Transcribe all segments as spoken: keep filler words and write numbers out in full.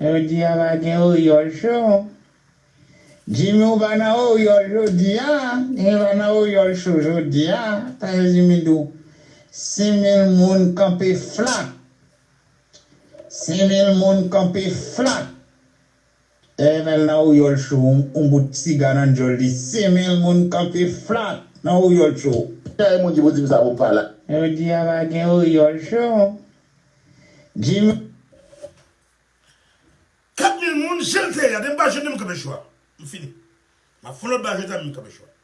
Jodi a pa gen Oryol Show. Jimmy, ou pa nan Oryol jodi a. Jimmy pa nan Oryol Show jodi a. Sa vle di Jimmy di w, senk mil moun kanpe flat. Senk mil moun kanpe flat. Emel nan Oryol Show, yon, yon bout siga nan djòl li. Senk mil moun kanpe flat nan Oryol Show. Kèlè moun ki pou di m sa pou pa la. Jodi a pa gen Oryol Show. Jimmy. Kat mil moun, jan l te ye a, depi m pa jwenn li, m kanpe cho a. M fini. M ap fè yon lòt bagay jodi a, men m kanpe cho a.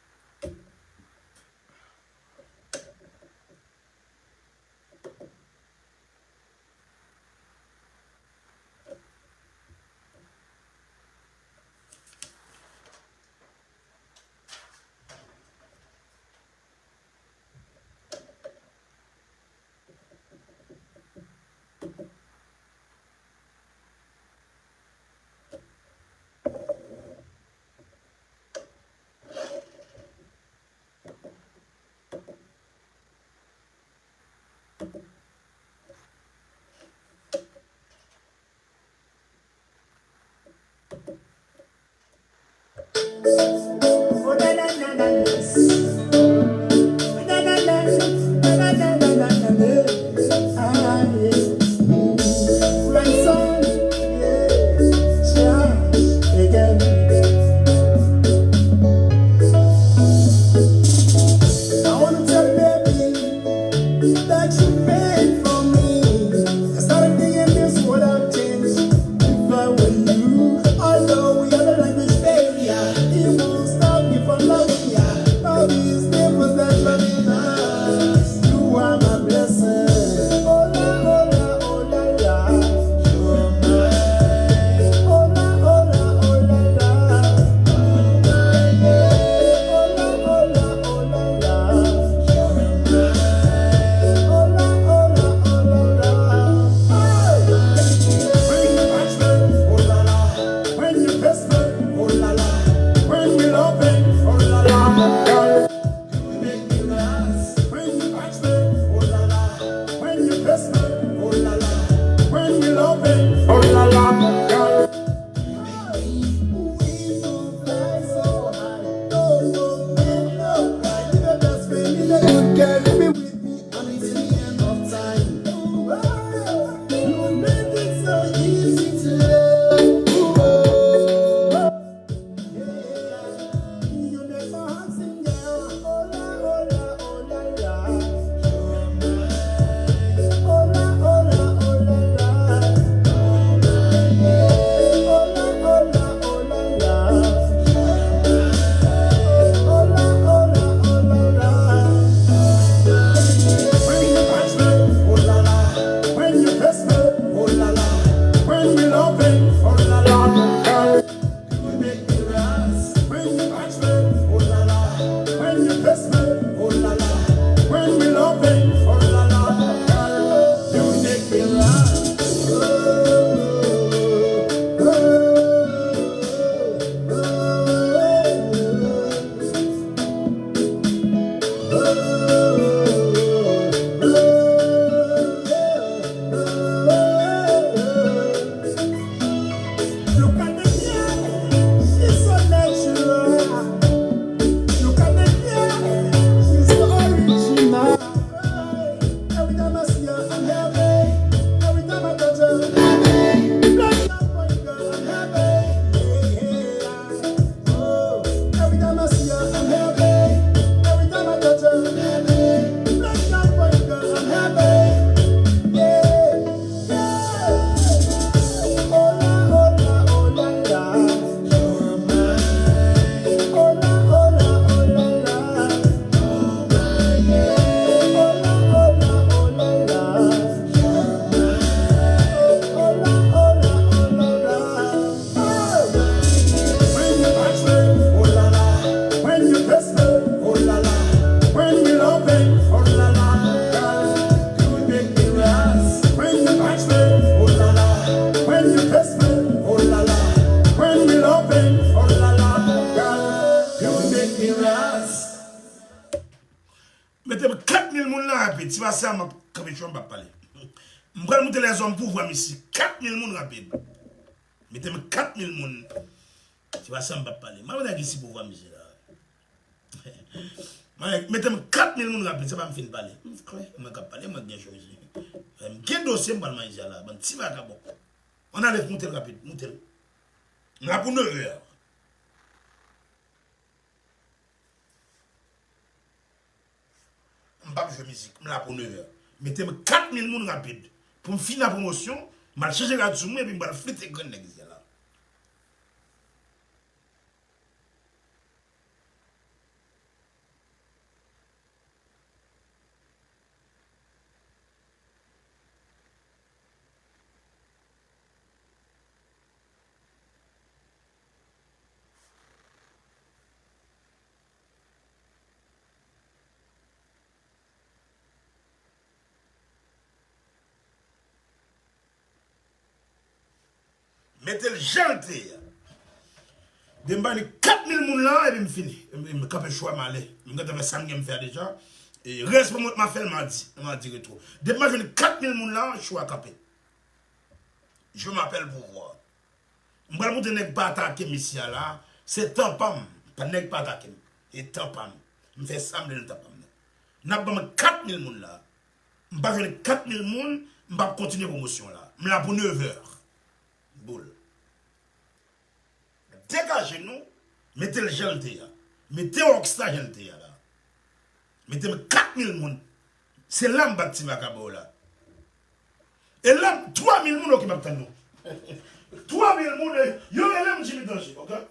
Ti pase a, m ap kanpe chwa, m p ap pale. M pral moute lèzòm pouvwa m isi. Kat mil moun rapid. Mete m kat mil moun. Ti pase a, m p ap pale. M ap nèg isi pouvwa m isi la. Mwen, mete m kat mil moun rapid, se pa m fin pale. M klè, mwen k ap pale, mwen gen chwa isi. M gen dosye m pral manyen la, bann ti vakabon. Ann ale, moute l rapid, moute l. M la pou nevè. M p ap jwe mizik, m la pou nevè. Mete m kat mil moun rapid. Pou m fini pwomosyon, m al chanje rad sou mwen, epi m pral flite grenn nèg isi la. Mete l jan l te ye a. Depi m ba li kat mil moun la, epi m fini. M, m kanpe chwa m ale. M gentan fè sa m gen m fè a deja. E rès pou mwen, m a fè l madi. Madi retwo. Depi m a jwenn kat mil moun la, chwa kanpe. Je m'appelle pouvoir. M pral montre nèg pa atake m isi a la. Se tan pa m. Pa nèg pa atake m. E tan pa m. M fè sa m vle nan tan pa m nan. N ap ban m kat mil moun la. M pa jwenn kat mil moun, m p ap kontinye pwomosyon la. M la pou nevè. Boul. Degaje nou, mete l jan l te a. Mete Rockstar jan l te a la. Mete m kat mil moun. Se la m bat ti vakabon la. E la, twa mil moun, oke, m ap tann nou. Twa mil moun, e, yo rele m Jimmy Danje, oke?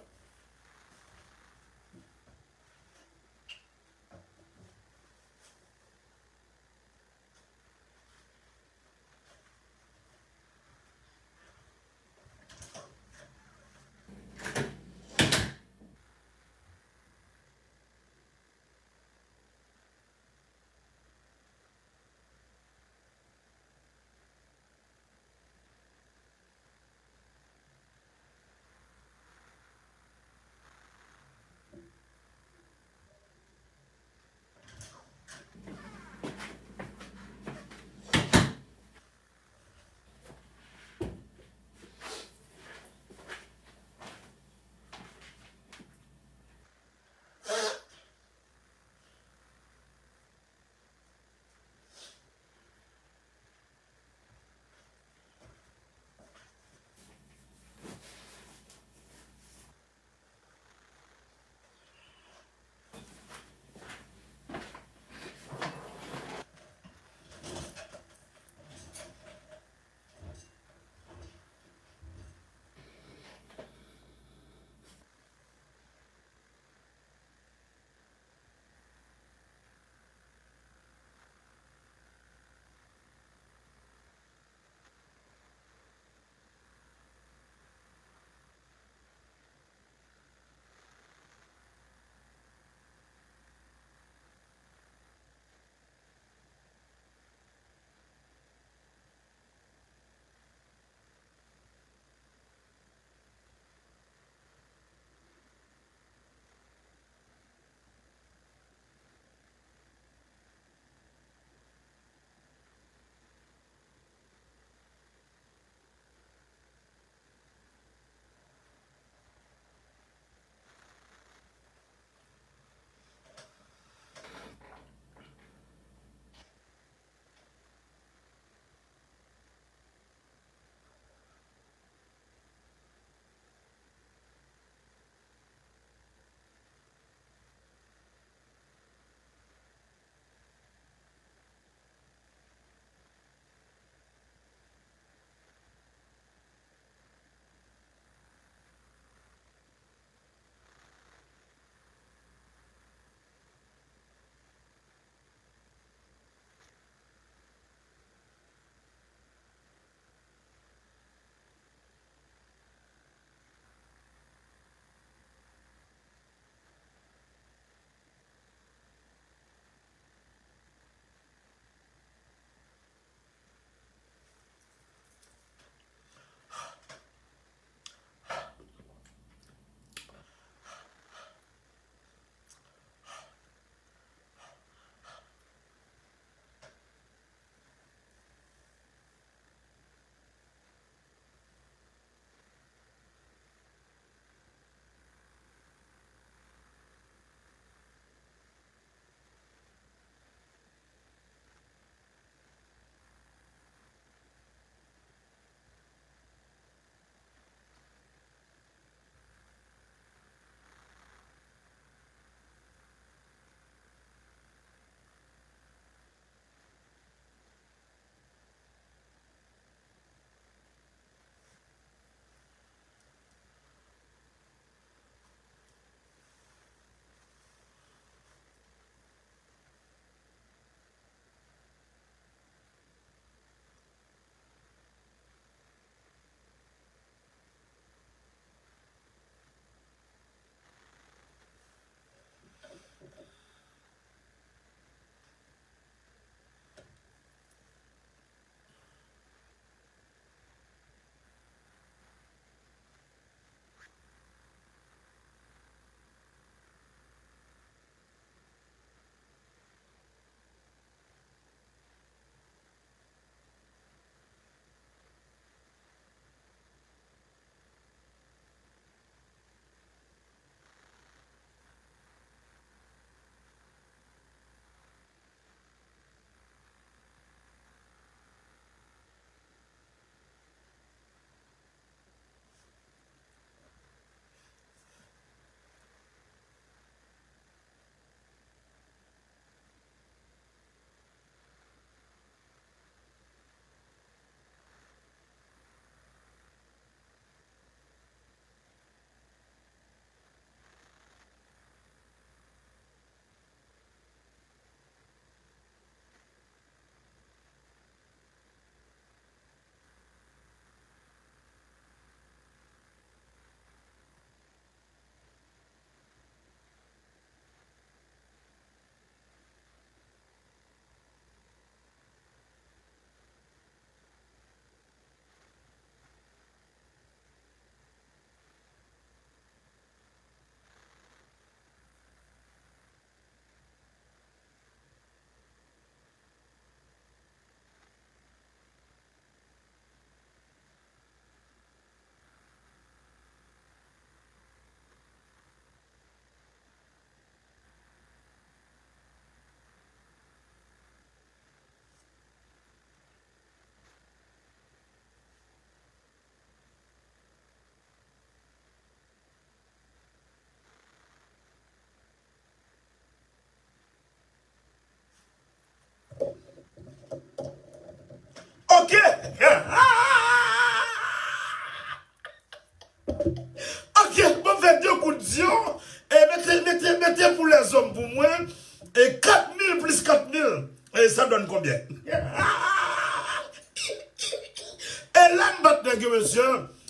E la m bat nèg yo, mesye.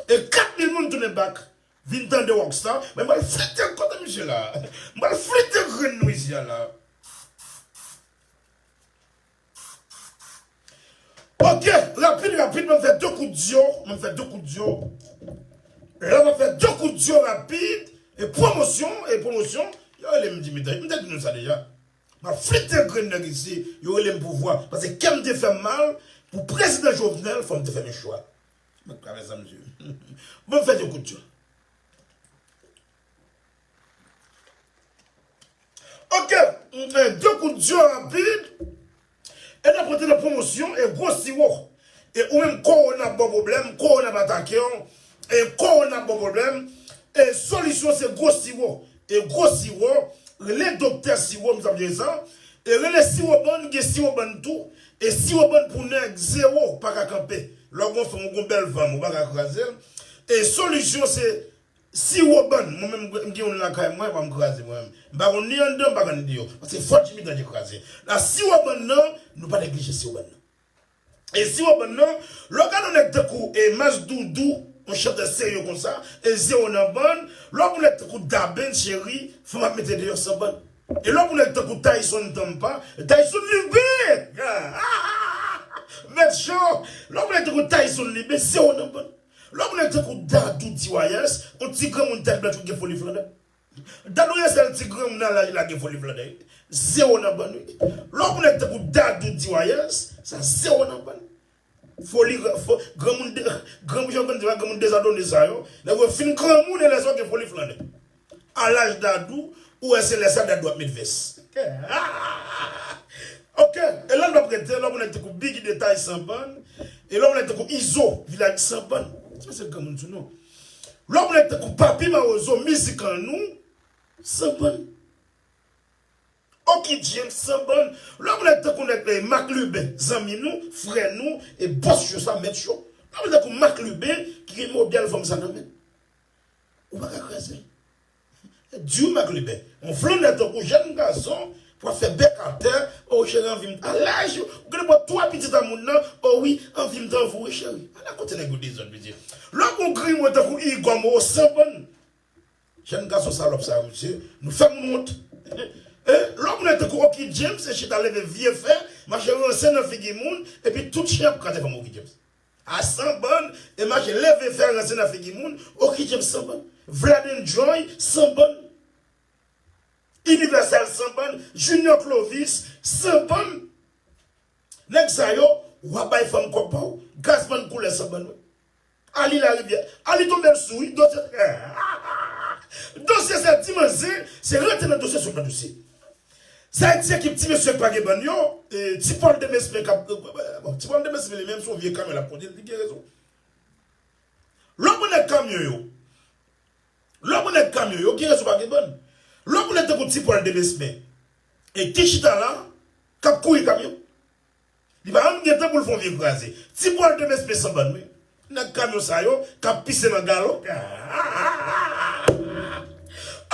E kat mil moun tounen bak. Vin tande Rockstar. Men m pral flite kote misye la. M pral flite grenn nou isi a la. Ok, rapid, rapid, mwen fè de kout dyo. Mwen fè de kout dyo. La mwen fè de kout dyo rapid. E pwomosyon, e pwomosyon. Yo rele m Dimitri. M te di nou sa deja. M ap flite grenn nèg isi. Yo rele m pouvwa. Paske kè m te fè m mal. Pou prezidan Jovenel, fò m te fè men chwa. Mwen travèse sa, mesye. Bon, m fè de kout dyo. Ok, mm, de kout dyo rapid. E n ap rantre nan pwomosyon e gwo siwo. E ou menm kowona ap ba w pwoblèm, kowona ap atake w, e kowona ap ba w pwoblèm. E solisyon se gwo siwo. E gwo siwo, rele doktè siwo, m sa jere sa. E rele siwo bann, gen siwo bann tou. E siwo bann pou nèg zewo pa ka kanpe. Lè w gon fanm, ou gon bèl fanm, ou pa ka kraze l. E solisyon se siwo bann, mwen menm m gen youn lakay mwen, pa m kraze mwen menm. M pa konn ni anndan, m pa konn ni deyò. Paske fò Jimmy Danje kraze. La siwo bann nan, nou pa neglije siwo bann nan. E siwo bann nan, lè w gade yon nèg tankou e Mas Doudou, yon chantè serye konsa, e zewo nan bann, lè w pou nèg tankou Daben, cheri, fanm ap mete deyò san bann. E lè w pou nèg tankou Tyson Tampa, Tyson Libe! Mèt cho! Lè w pou nèg tankou Tyson Libe, zewo nan bann. Lè w pou nèg tankou Dadou D Y S, yon ti granmoun tèt blanch ou gen foli flannè. Dadou Rensèl ti granmoun nan laj la gen foli flannè. Zewo nan bann wi. Lè w pou nèg tankou Dadou D Y S, sa zewo nan bann. Foli, fo, granmoun de, granmoun jan konn di la, granmoun dezòdone sa yo. Nèg yo fin granmoun e lè sa yo gen foli flannè. A laj Dadou, ou wè se lè sa Dadou ap met vès. Ok, e lè n ap rete, lè w pou nèg tankou Biggy Detay san bann, e lè w pou nèg tankou Izo, Vilaj san bann. Sa se granmoun sou nou. Lè w pou nèg tankou Papi Mawozo, mizik an nou, san bann. Oki James, san bann. Lè w pou nèg tankou nèg, eh, Marc Lubin, zanmi nou, frè nou, e bòs cho sa, mèt cho. Lè w pou nèg tankou Marc Lubin, ki gen modèl fanm sa nan men. Ou pa ka kraze l. Di w Marc Lubin, yon flannè tankou jèn gason, pou ap fè bèk atè, o cheri anvi m, a laj ou, ou genlè pran twa pitit a moun nan, o wi, anvi m t anvi w wi cheri. Ala kote nèg yo dezòd, mesye. Lè w pou grimwe tankou Igò Mowo san bann. Jèn gason salòp sa yo, mesye, nou fè moun wont. E, lè w pou nèg tankou Oki James, e chita leve vye fè, mache ranse nan figi moun, epi tout chen ap kraze fanm Oki James. A san bann, e mache leve fè ranse nan figi moun, Oki James san bann. Vlad Enjoy, san bann. Universal, san bann. Junior Clovis, san bann. Nèg sa yo, w ap bay fanm kòb pa w, gaz bann koulè san bann wi. Ali Larivière, Ali tonbe l sou wi, dosye, dosye se ti manzè, se rete nan dosye sot nan dosye. Sa e ti ekip ti mesye k pa gen bann yo, e, ti Paul Demesmin k ap, bon, ti Paul Demesmin li menm se yon vye kamyon l ap kondui, li gen rezon. Lè w pou nèg kamyon yo, lè w pou nèg kamyon yo, gen rezon pa gen bann. Lè w pou nèg tankou ti Paul Demesmin, e ki chita la, k ap kouri kamyon. Li pa janm gen tan pou l fè yon vye kraze. Ti Paul Demesmin san bann wi. Nèg kamyon sa yo k ap pise nan galon.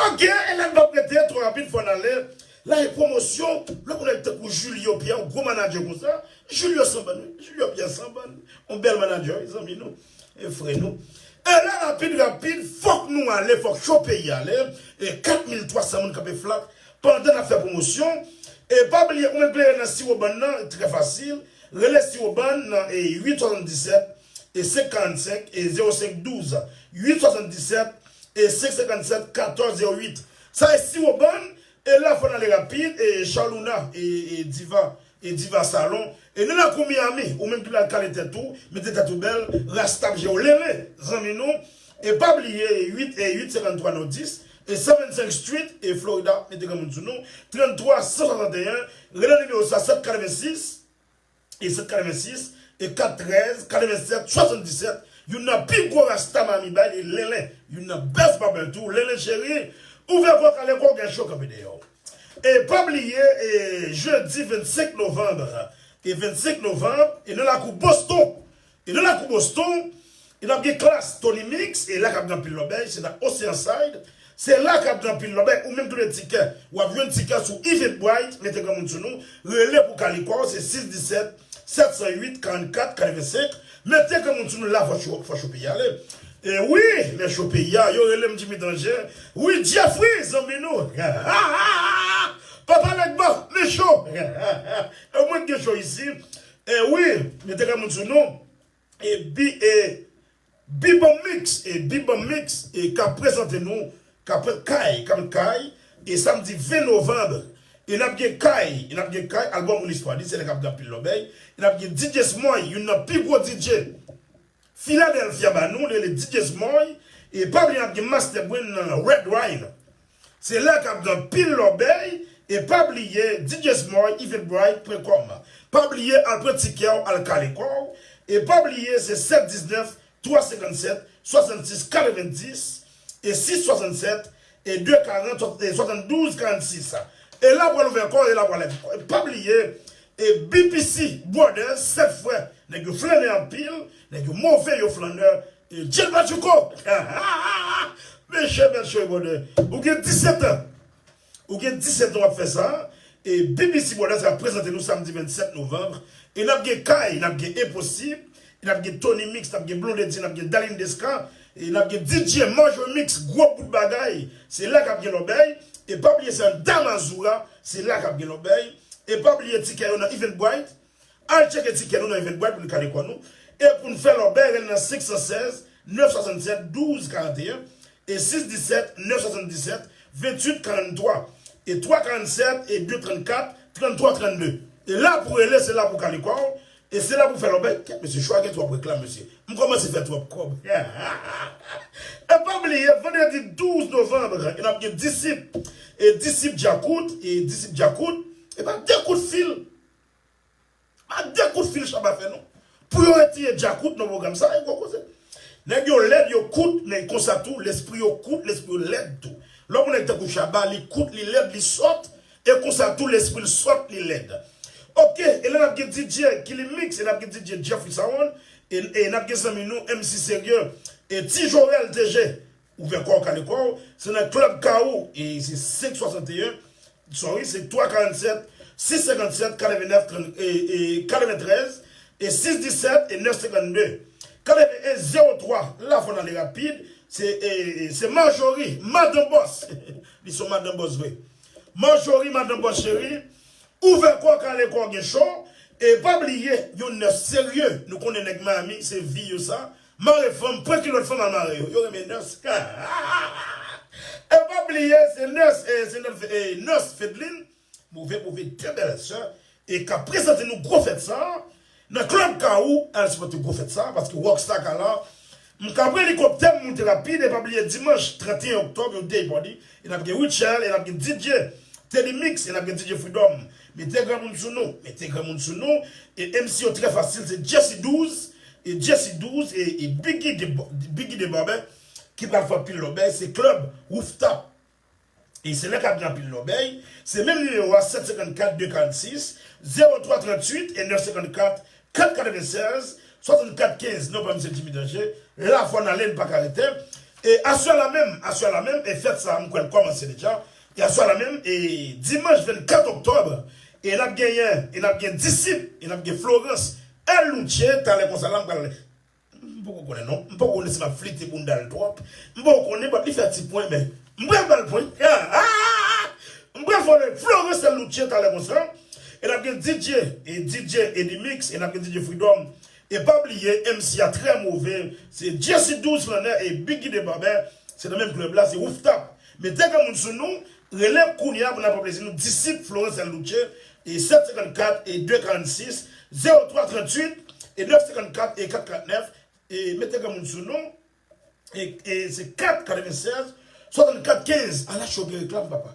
Ok, e lè n p ap rete twò rapid, fò n ale. La e pwomosyon, lè w pou nèg tankou Julio Pierre, yon gwo manadjè konsa. Julio san bann wi. Julio Pierre san bann. Yon bèl manadjè wi, zanmi nou. E frè nou. E la rapid, rapid, fòk nou ale, fòk cho peyi ale. E kat mil twa san moun kanpe flak. Pandan n ap fè pwomosyon, e pa bliye, ou menm k lè nan siwo bann nan, trè fasil, rele siwo bann nan, e uit swasanndisèt, e senk karannsenk, e zewo senk douz, uit swasanndisèt, e senk senkannsèt, katòz zewo uit. Sa e siwo bann, e la fò n ale rapid, e Charlouna, e, e Diva, e Diva Salon, e nan lakou Miami, ou menm ki pral kale tèt ou, mete tèt ou bèl, Rasta ap jere w, Lele, zanmi nou, e pa bliye, uit e uit senkanntwa nò dis, e san vennsenk Street, e Florida, mete granmoun sou nou, tranntwa san swasanteyen, rele nimewo sa, sèt katrevensis, e sèt katrevensis, e kat trèz, katrevensèt, swasanndisèt, youn nan pi gwo rasta Miami bay, e Lele, youn nan best barber tou, Lele cheri, ouvè kò w, kale kò w, gen cho kanpe deyò. E pa bliye, e jedi vennsenk novanm, e vennsenk novanm, e nan lakou Boston, e nan lakou Boston, e n ap gen klas Tony Mix, e la k ap gen anpil lòbèy, se nan Oceanside, se la k ap gen anpil lòbèy, ou menm ki dwe tikè, w ap jwenn tikè sou Eventbrite, mete granmoun sou nou, rele pou kale kò w, se sis disèt, sèt san uit, karannkat, katrevensenk. Mete granmoun sou nou la, fò cho, fò cho peyi ale. E wi, men cho peyi a, yo rele m Jimmy Danje. Wi, Jeffrey, zanmi nou. Papa Legba, men cho. E mwen gen cho isi. E wi, mete granmoun sou nou. E bi, e Bibon Mix, e Bibon Mix, e k ap prezante nou, k ap kay, k ap kay, e samdi ven novanm, e n ap gen kay, e n ap gen kay, albòm Ou Listwa Di, se lè k ap gen anpil lòbèy, e n ap gen D J Smoy, youn nan pi gwo D J Philadelphia ba nou, li rele D J Smoy, e pa bliye n ap gen Master Brain nan Red Wine. Se la k ap gen anpil lòbèy, e pa bliye D J Smoy, eventbrite pwen kòm. Pa bliye al pran tikè w, al kale kò w, e pa bliye se sèt diznèf, twa senkannsèt, swasannsis, katrevendis, e sis swasannsèt, e de karant, e swasanndouz karannsis. E la pral ouvè kò, e la pral lève kò. E pa bliye, e B P C Brothers, sèt frè, nèg yo flannè anpil, nèg yo move, yo flannè, e Jel Pachuco. Mesye, mesye, brother, ou gen disèt an. Ou gen disèt an w ap fè sa. E B B C Brothers ap prezante nou samdi vennsèt novanm. E n ap gen Kay, n ap gen Enposib, e n ap gen Tony Mix, n ap gen Blondedy, n ap gen Darline Desca, e n ap gen D J Marjorie Mix, gwo bout bagay. Se la k ap gen lòbèy. E pa bliye se anndan Mazora, se la k ap gen lòbèy. E pa bliye tikè yo nan Eventbrite. Al tcheke tikè nou nan Eventbrite pou n kale kò nou. E pou n fè lòbèy, rele nan senk san sèz, nèf san swasannsèt, douz karanteyen, e sis disèt, nèf san swasanndisèt, ventuit karanntwa, e twa karannsèt, e de trannkat, tranntwa trannde. E la pou rele, se la pou kale kò w, e se la pou fè lòbèy. Kèt, mesye, cho a gen twòp reklam, mesye. M kòmanse fè twòp kòb. E pa bliye, vandredi douz novanm, e n ap gen Disip, e Disip Djakout, e Disip Djakout, e pa de kout fil. Pa de kout fil Shabba fè non. Pou yo retire Djakout nan pwogram sa, e gwo koze. Nèg yo lèd, yo kout, men konsa tou, lespri yo kout, lespri yo lèd tou. Lè w nèg tankou Shabba, li kout, li lèd, li sòt, e konsa tou, lespri l sòt, li lèd. Ok, e la n ap gen D J Killy Mix, e n ap gen D J Jeffrey Saron, e, e n ap gen zanmi nou, M C Serye, e Ti Jorel T G. Ouvè kò w, kale kò w. Se nan Club Kaou, e se senk swasanteyen, sorry, se twa karannsèt, sis senkannsèt, katrevennèf, trant, e, e, katreventrèz, e sis disèt, e nèf senkannde. Katreven, e zewo twa, la fò n ale rapid, se, e, e, se Marjorie, Madan Bòs. Li se yon Madan Bòs vre. Marjorie, Madan Bòs cheri, ouvè kò w, kale kò w, gen cho, e pa bliye, yon nèg serye, nou konnen nèg Miami, se vi yo sa, mare fanm, pran kilòt fanm al mare yo. Yo renmen nèg. E pa bliye, se nèg, e, se nèg, e, nèg Fedlin, move, move, de bèl sè, e k ap prezante nou gwo fèt sa a, nan Club Kaou, al sipòte gwo fèt sa a, paske Rockstar ka la, m ka pran elikoptè, m moute rapid, e pa bliye dimanch trannteyen oktòb, yon day party, e n ap gen Rutshelle, e n ap gen D J Teddy Mix, e n ap gen D J Freedom. Mete granmoun sou nou, mete granmoun sou nou, e M C yo trè fasil, se Jesse douz, e Jesse douz, e, e Biggie de, Biggie de Barbè, ki pral fè anpil lòbèy, se Club Rooftop. E se la k ap gen anpil lòbèy, se menm nimewo a, sèt senkannkat de karannsis, zewo twa tranntuit e nèf senkannkat, kat katrevensèz, swasannkat kenz, non pa m se Jimmy Danje, la fò n ale, n pa ka rete. E aswè la menm, aswè la menm, e fèt sa a, m kwè l kòmanse deja. E aswè la menm, e dimanch vennkat oktòb, e n ap genyen, e n ap gen Disip, e n ap gen Florence L Louche, talè konsa la, m pral M poko konnen non. M poko konnen si m ap flite bounda l twòp. M poko konnen, but li fè ti pwen, men m pral ba l pwen. M pral vole Florence Louche talè konsa. E n ap gen D J, e D J Eddie Mix, e n ap gen D J Freedom. E pa bliye, M C a trè move. Se Jesse douz Flannè e Biggie de Barbè. Se nan menm klèb la, se Rooftop. Mete granmoun sou nou, rele kounye a pou n ap pran plezi nou, Disip Florence L Louche, e sèt senkannkat e de karannsis, zewo twa tranntuit, e nèf senkannkat e kat karannèf, e mete granmoun sou nou, e, e se kat katrevensèz, swasannkat kenz, ala cho gen reklam, papa.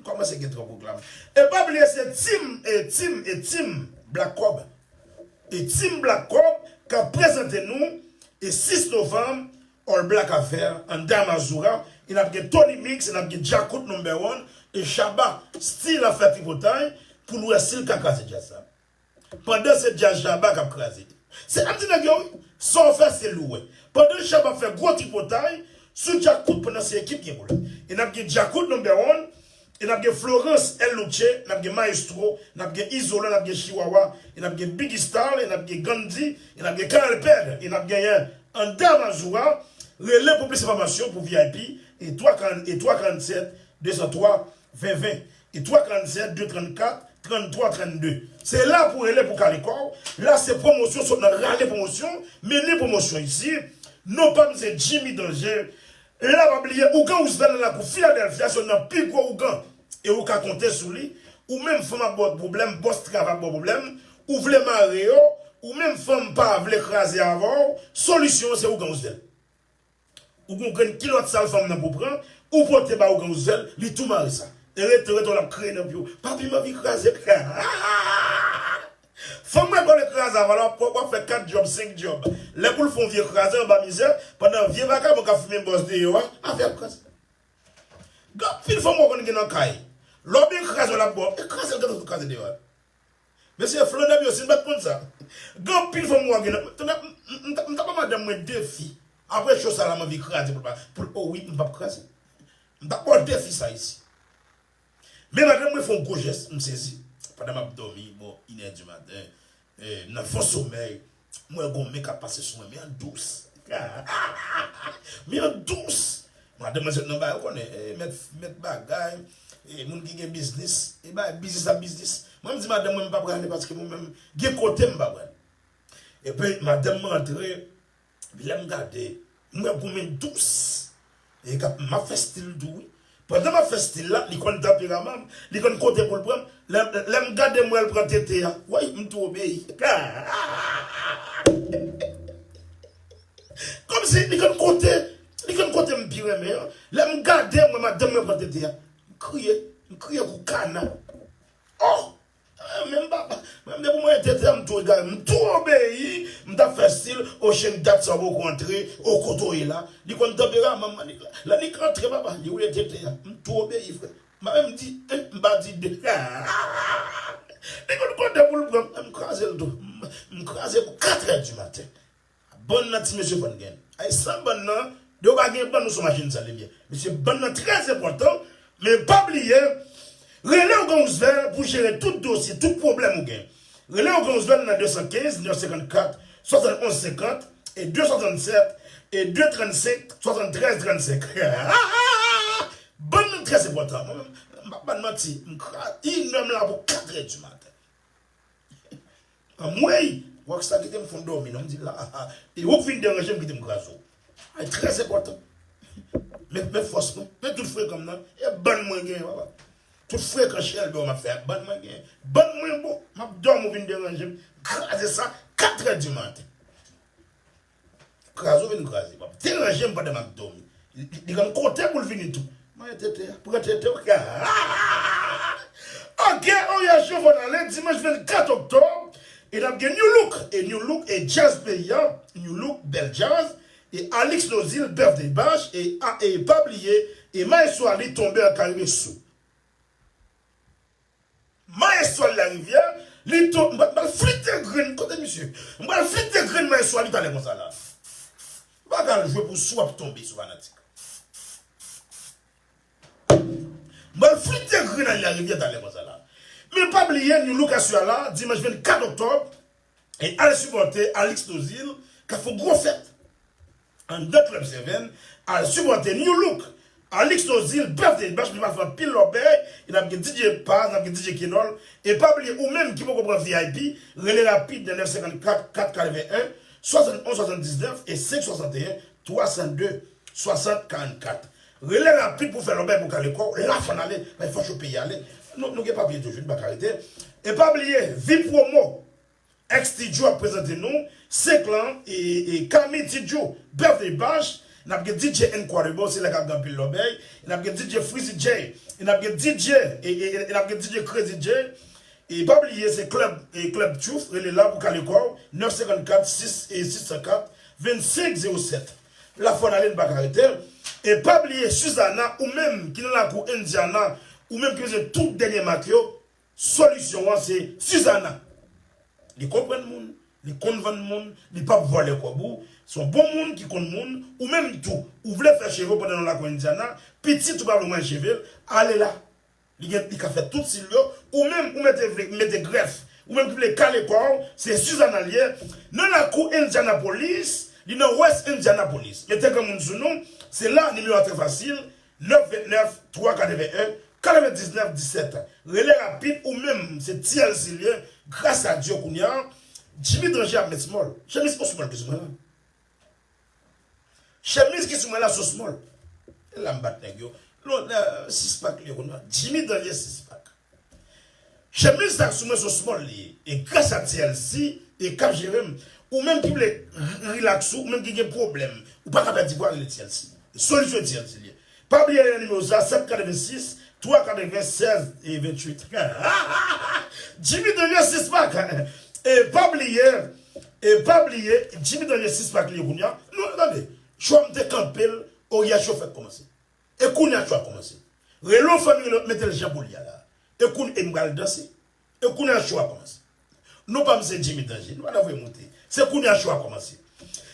M kòmanse gen twòp reklam. E pa bliye, se Team, e Team, e Team Black Cub. E Team Black Cub k ap prezante nou, e sis novanm, All Black Affair, anndan Mazora, e n ap gen Tony Mix, e n ap gen Djakout Number One, e Shabba still ap fè tripotay pou n wè si l ka kraze djaz la. Pandan se djaz Shabba k ap kraze. Se ap di nèg yo, wi, sa w fè se li w wè. Pandan Shabba ap fè gwo tripotay sou Djakout pandan se ekip gen pwoblèm. E n ap gen Djakout Number One, E n ap gen Florence El Luche, n ap gen Maestro, n ap gen Izolan, n ap gen Chihuahua, e n ap gen Biggie Star, e n ap gen Gandhi, e n ap gen Karl Ped, e n ap genyen Anda Mazura. Rele pou plis enfòmasyon pou V I P, e twa karant, e twa karant sèt, de san twa, ven ven, e twa karant sèt, de trannkat, tranntwa trannde. Se la pou rele pou kale kò w. La se pwomosyon, sot nan rale pwomosyon, mennen pwomosyon isi. Non pa m se Jimmy Danger. La pa bliye, ougan Roosevelt nan lakou Philadelphia, se youn nan pi gwo ougan. E ou ka konte sou li. Ou menm fanm ap ba w pwoblèm, bòs travay ap ba w pwoblèm, ou vle mare yo, ou menm fanm pa vle kraze avè w, solisyon an se ougan Roosevelt. Ou gon grenn kilòt sal fanm nan pou pran, ou pote ba ougan Roosevelt, li tou mare sa. E rete, rete, l ap kriye nan pye w. Papi, m anvi kraze. Fanm mwen pa vle kraze avè l, w ap, w ap fè kat djòb, senk djòb. Lè pou l fè yon vye kraze anba mizè, pandan vye vakabon k ap fimen bòs deyò a, afè ap kraze. Gen anpil fanm w konn gen nan kay. Lè w byen kraze, l ap ba w. E kraze l gentan sot kraze deyò a. Mesye, flanè m yo, si n pa t konn sa. Gen anpil fanm w a gen nan. Tande, m, m, m, t ap, m t ap ba madanm mwen defi. Apre cho sa la, m anvi kraze pou l pa, pou l, o wi, m p ap kraze. M t ap ba w defi sa isi. Men madanm mwen fè yon gwo jès, m sezi. Pandan m ap dòmi, bò, inè di maten, eh, nan fon somèy, m wè gon men k ap pase sou mwen, men an dous. Men an dous. Madanm mwen sot nan bagay, ou konnen, eh, mèt, mèt bagay, eh, moun ki gen biznis, e bagay, biznis ap biznis. Mwen, m di madanm mwen, m pa prale paske mwen menm, gen kote m pa prale. Epi, madanm mwen antre, epi lè m gade, m wè gon men dous. E k ap, m ap fè stil tou, wi. Pandan m ap fè stil la, li konn tanperaman m, li konn kote pou l pran m. Lè, lè m gade m wè l pran tete a, woy, m tou obeyi. Kòmsi li konn kote, li konn kote m pi renmen an. Lè m gade m wè madanm mwen pran tete a, m kriye, m kriye kou kana. Oh! Ah, men m pa, mwen, depi mwen tete a, m tou egare, m tou obeyi, m t ap fè stil, o chen dat sa w poko antre, o kote w ye la. Li konn tanperaman m, li, lè li antre, papa, li woule tete a. M tou obeyi, frè. M pa menm di en, m pa di de. Li konn kote pou l pran m, m kraze l tou. M, m kraze pou katrè di maten. Bann nan ti mesye fò n gen. Ay, san bann nan, depi w pa gen bann, ou se yon machin san limyè. Mesye, bann nan trè enpòtan, men pa bliye, rele ougan Roosevelt pou jere tout dosye, tout pwoblèm ou gen. Rele ougan Roosevelt nan de san kenz, nèf senkannkat, swasann onz senkant, e de swasann sèt, e de trannsenk, swasanntrèz trannsenk. Bann nan trè enpòtan. Mwen menm, m p ap ba n manti, m kraze, inè m la pou katrè di maten. Anmwey! Rockstar kite m fon dòmi, non, m di la, ah, ah. E ou k vin deranje m, kite m kraze w. Ay, trè enpòtan. Men, men fòs mwen, men tout frekan m nan, e bann mwen genyen, papa. Tout frekan Shelby m ap fè a, bann mwen genyen. Bann mwen bon, m ap dòmi, ou vin deranje m, kraze sa, katrè di maten. Kraze ou vin kraze. P ap deranje m pandan m ap dòmi. Li, li, li konn kote pou l vini tou. Mwen tete, pran tete w. Ok, Oya Show fò n ale dimanch vennkat oktòb. E n ap gen New Look. E New Look e djaz peyi a. New Look, bèl djaz. E Alix Nozil, Birthday Bash. E, a, e pa bliye, e Maestro Ali tonbe an Karibe sou. Maestro Larivye, li tou, m pral, m pral flite grenn, kote misye? M pral flite grenn Maestro li talè konsa la. M pa ka al jwe pou sou ap tonbe sou fanatik. M pral flite grenn Larivye talè konsa la. Men pa bliye, New Look aswè la, dimanch vennkat oktòb, e al sipòte Alix Nozil, k ap fè yon gwo fèt. Anndan Club Seven, al sipòte New Look, Alix Nozil, Birthday Bash, li pral fè anpil lòbèy, e n ap gen D J Paz, n ap gen D J Kenol, e pa bliye ou menm ki poko pran V I P, rele rapid nan nèf senkannkat, kat katrevenn, swasannonz swasanndiznèf e senk swasanteyen, twa san de, swasant karannkat. Rele rapid pou fè lòbèy pou kale kò w, la fò n ale, men fò cho peyi ale. Nou, nou gen papye toujou, n pa ka rete. E pa bliye, V I P Promo, X T Joe ap prezante nou, Seklan, e, e Kami T Joe, Birthday Bash, n ap gen D J Incredible, se la k ap gen anpil lòbèy, e n ap gen D J Freezy J, e n ap gen D J, e, e, e n ap gen D J Crazy J, e pa bliye se Club, e Club Truth, rele la pou kale kò w, nèf senkannkat, sis, e sis san kat, vennsenk zewo sèt. La fò n ale, n pa ka rete. E pa bliye Suzana, ou menm ki nan lakou Indiana, ou menm ki bezwen tout dènye mak yo, solisyon an se Suzana. Li konprann moun, li konn vann moun, li p ap vòlè kòb ou. Se yon bon moun ki konn moun, ou menm tou, ou vle fè cheve w pandan w nan lakou Indiana, pitit ou pa vle manje cheve l, ale la. Li gen, li ka fè tout stil yo. Ou menm, ou mete, vle mete grèf. Ou menm ki vle kale kò w, se Suzanna l ye. Nan lakou Indianapolis, li nan West Indianapolis. Mete granmoun sou nou, se la, nimewo a trè fasil, nèf vennèf, twa katreven en, katrevendiznèf disèt. Rele rapid, ou menm, se T L C l ye. Gras a Dye, kounye a, Jimmy Danger ap met small. Chemiz on small ki sou mwen la. Chemiz ki sou mwen la se on small. E la m bat nèg yo. Lòt la, six pack li ye kounye a. Jimmy Danger six pack. Chemiz sa k sou mwen se on small li ye. E gras a T L C, e k ap jere m. Ou menm ki vle r-, relax ou, ou menm ki gen pwoblèm, ou pa ka pèdi pwa, rele T L C. Solisyon T L C li ye. Pa bliye nimewo sa, sèt katrevensis, twa katreven, sèz e venntuit. Jimmy Danger six pack. E pa bliye, e pa bliye, Jimmy Danger six pack li ye kounye a. Nou, tande, cho a m te kanpe l, oryè cho fèk kòmanse. E kounye a cho a kòmanse. Rele yon fanmi, rele lòt, mete l jan pou l ye a la. E kounye, e m pral danse. E kounye a cho a kòmanse. Non pa m se Jimmy Danger. Nou pa nan voye moute. Se kounye a cho a kòmanse.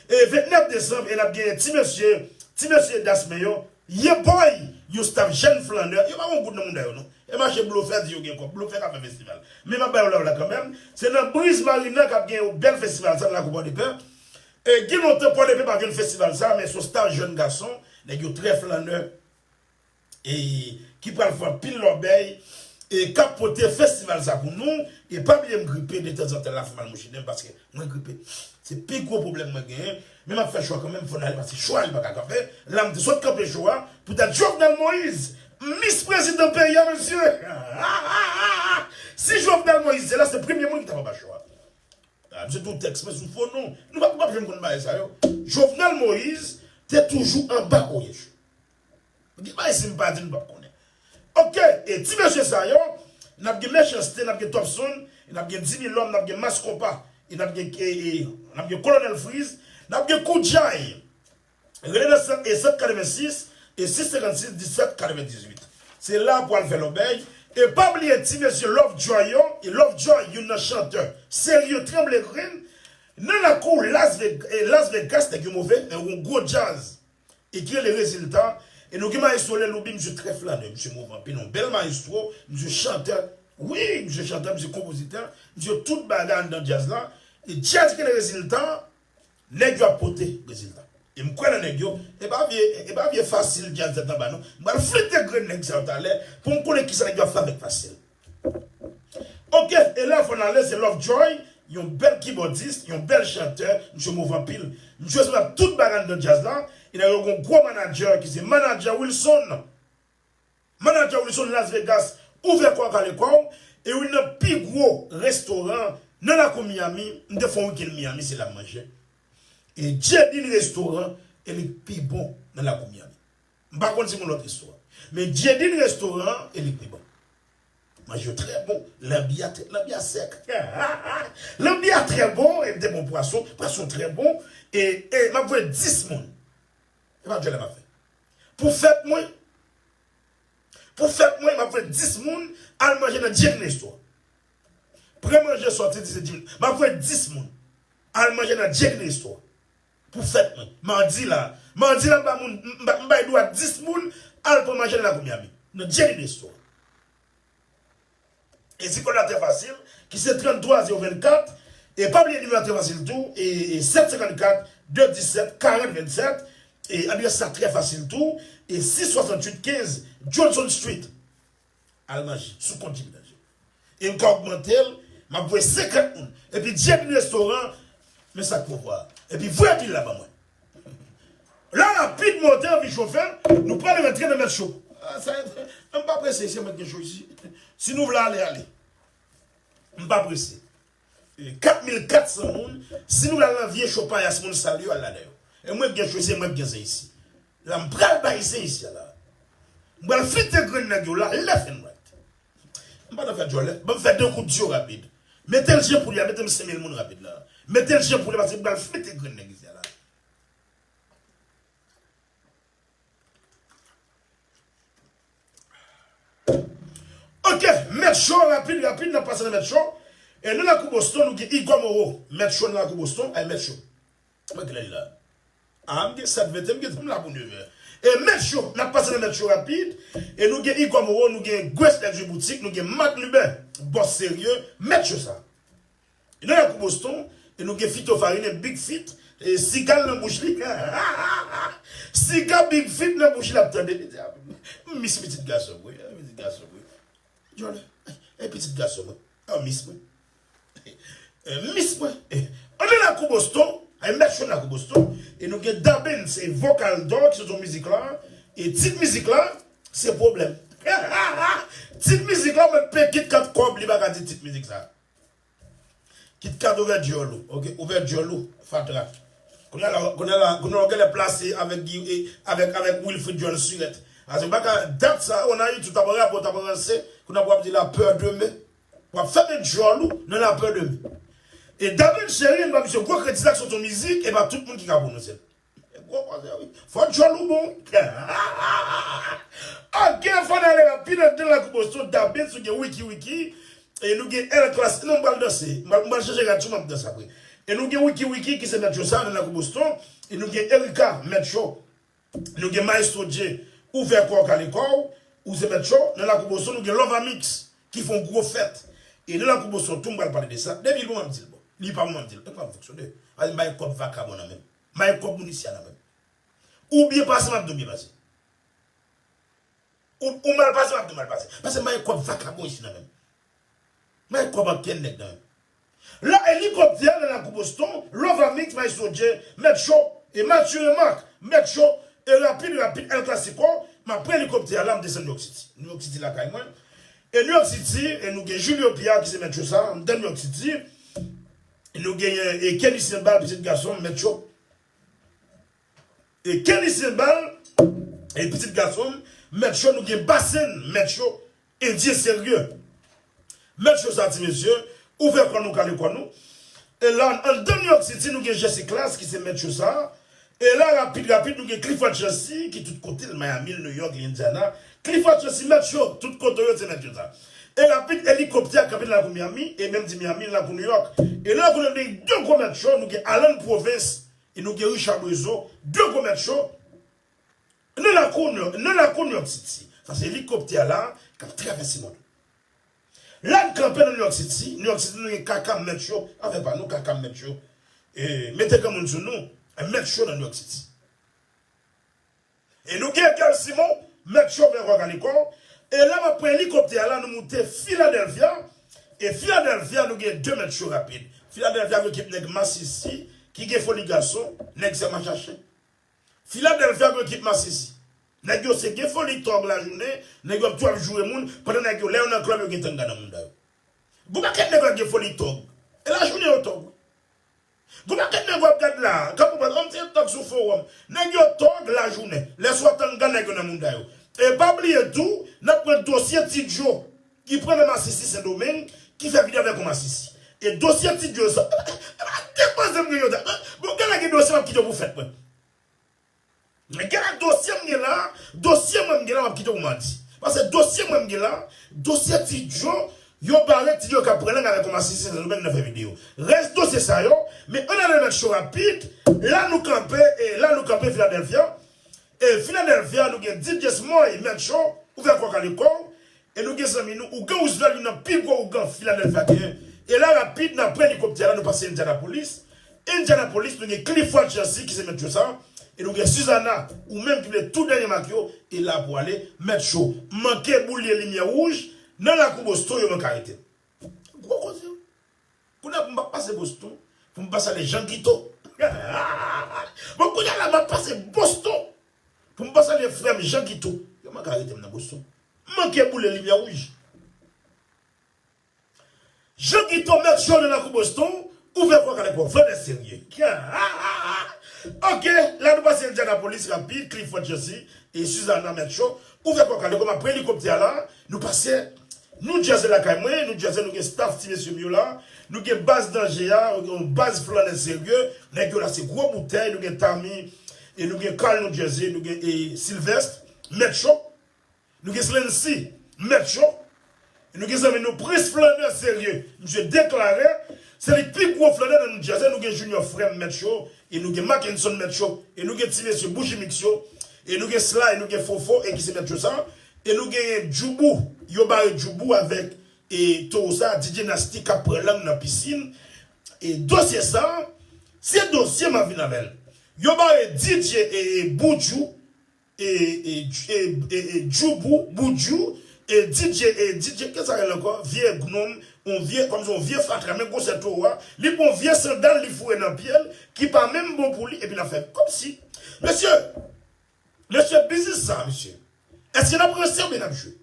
E vennèf desanm, e n ap gen ti mesye, ti mesye Dasmen yo. Ye boy, yon staff jèn flannè. Yo pa gon goud nan mouda yo, non. E mache blofè di yo gen kòb. Blofè ka fè festival. Men m ap ba yo love la kanmenm. Se nan Briz Marina k ap gen yon bèl festival sa nan lakou Pòdepè. E gen lontan Pòdepè pa jwenn festival sa, men se yon staff jèn gason. Nèg yo trè flannè. E ki pral fè anpil lòbèy, e k ap pote festival sa pou nou, e pa bliye m gripe, detanzantan la fè mal mouche dan m paske mwen gripe. Se pi gwo pwoblèm mwen genyen, men m ap fè cho a kanmenm, fò n ale paske cho a li pa ka kanpe. La m te sot kanpe cho a, poutèt Jovenel Moïse, Miss Prezidan peyi a, mesye. Si Jovenel Moïse te la, se premye moun ki t ap anba cho a. Ah, misye tou tèks mwen sou fo non. Nou p ap, p ap janm konn bagay sa yo. Jovenel Moïse te toujou anba oryè cho. Gen bagay si m pa di nou p ap konnen. Oke, e ti mesye sa yo, n ap gen Mechanste, n ap gen Topson, e n ap gen Dimi Lòm, n ap gen Mas Konpa, e n ap gen, e, e, n ap gen Kolonèl Freeze, n ap gen Koudjay. Rele nan sèt, e sèt katrevensis, e sis senkannsis, disèt katrevendizuit. Se la pou al fè lòbèy. E pa bliye ti mesye Lovejoy yo, e Lovejoy youn nan chantè serye Tremble Green, nan lakou Las Veg-, e Las Vegas, nèg yo move, men yon gwo djaz. E ki rele Rezilta, e nou gen mayestwo Leloubi, misye trè flanè, misye move anpil, yon bèl mayestwo, misye chantè, wi, misye chantè, misye konpozitè, misye tout bagay anndan djaz la. E djaz ki rele Rezilta, nèg yo ap pote rezilta. E m kwè nan nèg yo, e pa vye, e pa vye fasil djaz tèt anba non. M pral flite grenn nèg sa yo talè pou m konnen kisa nèg yo ap fè avèk fasil. Oke, e la fò n ale, se Lovejoy, yon bèl kibòdis, yon bèl chantè, misye move anpil. Misye sanble ak tout bagay anndan djaz la, e nèg yo gon gwo manadjè ki se manadjè Wilson. Manadjè Wilson Las Vegas ouvè kò w, kale kò w, e youn nan pi gwo restoran nan lakou Miami, m te fè yon wikenn Miami, se la m manje. E Jedin Restoran, e li k pi bon nan lakou Miami. M pa konn si gon lòt restoran. Men Jedin Restoran, e li k pi bon. Manje yo trè bon, lanbi a trè, lanbi a sèk. Lanbi a trè bon, e m te bon pwason, pwason trè bon, e, e m ap voye dis moun. E pa djòlè m ap fè. Pou fèt mwen, Pou fèt mwen, m ap voye dis moun al manje nan Jedin Restoran. Pran manje sòti di se dis moun. M ap voye dis moun al manje nan Jedin Restoran. Pou fèt mwen. Madi la. Madi la, m ba moun, m ba, m bay dwa dis moun al pran manje nan lakou Miami. Nan Jedin Restoran. E zip kòd la trè fasil, ki se tranntwa zewo vennkat, e pa bliye nimewo a trè fasil tou, e, e sèt senkannkat, de disèt, karant vennsèt, e adrès la trè fasil tou, e sis swasanntuit kenz Johnson Street. Al manje, sou kont Jimmy Danger. E m ka ogmante l, m ap voye senkant moun. Epi Jedin Restoran, men sa k pouvwa. Epi voye bil la ban mwen. La rapid, mwen te anvi chofe, nou pral rantre nan mèt cho. Ah, sa, m pa prese, se mwen ki gen cho isi. Si nou vle ale, ale. M pa prese. Kat mil kat san moun, si nou vle al nan vye cho payas moun sal yo, al ladan yo. E mwen ki gen cho, se mwen ki gen zen isi. La, m pral bay zen isi a la. M pral flite grenn nèg yo la, left and right. M pa nan fè djòlè. Ban m fè de kout di yo rapid. Mete l jan pou li a, mete m senk mil moun rapid la. Mete l jan pou li a, paske m pral flite grenn nèg isi a la. Ok, mèt cho, rapid, rapid, n ap pase nan mèt cho. E nou nan kou Boston, nou gen Igor Moreau. Mèt cho nan kou Boston, ay mèt cho. Mwen klè la. Ah, m gen sèt vente, m gen tan m la pou nevè. E Mèt Cho, n ap pase nan Mèt Cho rapid. E nou gen Igor Moreau, nou gen Grace Ledru Boutique, nou gen Marc Lubin, bòs serye, Mèt Cho sa. E nan Lakou Boston, e nou gen Fito Farine, Big Fit, e siga l nan bouch li. Siga Big Fit nan bouch li ap tande. Li di, "Ah, m miss pitit gason m, wi, pitit gason m, wi. Djòl, e pitit gason mwen, ah, miss mwen." Eh, miss mwen. Eh, ann nan Lakou Boston, ay Mèt Cho Lakou Boston, e nou gen Dabens, se vokal dò ki sot nan mizik la, e tit mizik la, se pwoblèm. Tit mizik la, mwen pe Kit Kat kòb, li pa ka di tit mizik sa. Kit Kat ouvè djòl ou, ok, ouvè djòl ou, fatra. Kounye a la, kounye a la, kounye a w genlè plase avèk Guy, e, avèk, avèk Wilfrid djòl sirèt. Ase, baka, dat sa, on a eu tout ap rapo, t ap ranse, kounye a w ap di la peur de me. W ap fèmen djòl ou nan lapè de mi. E Dabens cheri, m ba misye gwo kredi sa k sot yon mizik, e pa tout moun ki ka pwononse l. E gwo koze wi. Fò djòl ou bon. Ok, fò n ale rapid anndan Lakou Boston, Dabens, nou gen Wiki Wiki, e nou gen El Class, non, m pral danse. M pral, m pral chanje rad sou m ap danse apre. E nou gen Wiki Wiki ki se Mèt Cho sa nan Lakou Boston, e nou gen Erika Mèt Cho. Nou gen Maestro Dje, ouvè kò w, kale kò w, ou se Mèt Cho. Nan Lakou Boston, nou gen Love Amix, ki fè yon gwo fèt. E nan Lakou Boston, tou m pral pale de sa. Depi l bon, m ap di l bon. Li pa bon, m ap di l. E pa m fonksyone. Pase m bay kòb vakabon nan men m. M bay kòb moun isi a nan men m. Ou byen pase, m ap di w byen pase. Ou, ou mal pase, m ap di w mal pase. Pase m bay kòb vakabon isi nan men m. Mwen kòb ak kè nèg nan. La, elikoptè a nan Lakou Boston, Love Amix, Maestro Dje, Mèt Cho, e Mathieu Remarque, Mèt Cho, e rapid, rapid, El Clasico, m ap pran elikoptè a la, m desann New York City. New York City lakay mwen. E New York City, e nou gen Julio Pierre ki se Mèt Cho sa, m nan New York City. E nou genyen, e Kenny Saint Bal, pitit gason m, Mèt Cho. E Kenny Saint Bal, e pitit gason m, Mèt Cho, nou gen Basen, Mèt Cho, Endyen serye. Mèt Cho sa ti mesye, ouvè kò nou, kale kò nou. E la, anndan New York City, nou gen Jesse Class, ki se Mèt Cho sa. E la, rapid, rapid, nou gen Clifford Chance, ki tout kote l, Miami, New York, Indiana. Clifford Chance, Mèt Cho, tout kote yo, se Mèt Cho sa. E rapid, elikoptè a kanpe nan lakou Miami, e menm di Miami, lakou New York. E nan lakou New York, nou gen de gwo Mèt Cho, nou gen Alan Provence, e nou gen Richard Brezo, de gwo Mèt Cho. Nan lakou New York, nan lakou New York City. Sa se elikoptè a la k ap travèse mond. La n kanpe nan New York City. New York City, nou gen Kaka Mèt Cho. Afè pa nou, Kaka Mèt Cho. E, mete granmoun sou nou. Mèt Cho nan New York City. E nou gen Gail Simon, Mèt Cho, ouvè kò, kale kò. E la, m ap pran elikoptè a la, nou moute Philadelphia. E Philadelphia, nou gen de Mèt Cho rapid. Philadelphia, gen ekip nèg masisi, ki gen foli gason, nèg sèman chache. Philadelphia gen ekip masisi. Nèg yo se gen foli tòg lajounen, nèg yo ap tou ap joure moun, pandan nèg yo, lè yo nan klèb, yo gen tanga nan mounda yo. Gon pakèt nèg la gen foli tòg. E lajounen yo tòg. Gon pakèt nèg w ap gad la, k ap pran yon ti tòg sou fowòm. Nèg yo tòg lajounen. Lè swa tanga nèg yo nan mounda yo. E pa bliye tou, n ap pran dosye Ti Djo, ki pran nan masisi Sendomeng, ki fè videyo avèk yon masisi. E dosye Ti Djo sa, e pa, e pa depanse m gen yo. Bon, gen la gen dosye m ap kite pou fèt mwen. Gen la dosye m gen la, dosye mwen m gen la, m ap kite pou madi. Pase dosye mwen m gen la, dosye Ti Djo, yo bare Ti Djo k ap pran lang avèk yon masisi Sendomeng nan fè videyo. Rès dosye sa yo, men ann ale Mèt Cho rapid, la nou kanpe, e la nou kanpe Philadelphia. E Philadelphia, nou gen D J Smoy, Mèt Cho, ouvè kò w, kale kò w. E nou gen zanmi nou, ougan Roosevelt, youn nan pi gwo ougan Philadelphia genyen. E la rapid, n ap pran elikoptè la, nou pase Indianapolis. Indianapolis, nou gen Clifford Chance, ki se Mèt Cho sa. E nou gen Suzanna, ou menm ki vle tou dènye mak yo, e la pou ale, Mèt Cho. Manke boule limyè wouj, nan lakou Boston, yo manke arete m. Gwo koze wi. Kounye a pou m pa pase Boston, pou m pa salye Jean Guito. Bon, kounye a la, m ap pase Boston, pou m pa salye frè m Jean Guito. Yo manke arete m nan Boston. M manke boule limyè wouj. Jean Guito Mèt Cho nan lakou Boston, ouvè kò w, kale kò w, flannè serye. Ok, la nou pase Indianapolis rapid, Clifford Chance, e Suzanna Mèt Cho, ouvè kò w, kale kò w, m ap pran elikoptè a la, nou pase New Jersey lakay mwen, New Jersey nou gen staff ti mesye m yo la, nou gen baz danje a, yon baz flannè serye, nèg yo la se gwo boutèy, nou gen Tami, e nou gen Carl New Jersey, nou gen, e, Sylvestre, Mèt Cho, nou gen Slency, Mèt Cho, e nou gen zanmi nou Prince flannè serye, misye deklare, se li k pi gwo flannè nan New Jersey, nou gen Junior frè m Mèt Cho, e nou gen Mackenson Mèt Cho, e nou gen ti mesye Bouji Mix yo, E nou gen Sly, nou gen Fofo, e ki se mèt cho sa. E nou gen Djoubou, yo bare Djoubou avèk e towo sa, D J Nasty k ap pran lang nan pisin. E dosye sa, se dosye m ap vin avè l. Yo bare D J e, e Boudjou, e, e, e, e, e Djoubou, Boudjou, e D J, e D J, ki sa rele ankò? Vye gnonm, yon vye, kòmsi yon vye fatra, men gwosè towo a. Li pran yon vye sandal, li foure nan pye l, ki pa menm bon pou li, epi l ap fè kòmsi. Mesye, mesye, biznis sa, mesye. Èske n ap ranse oubyen n ap jwe?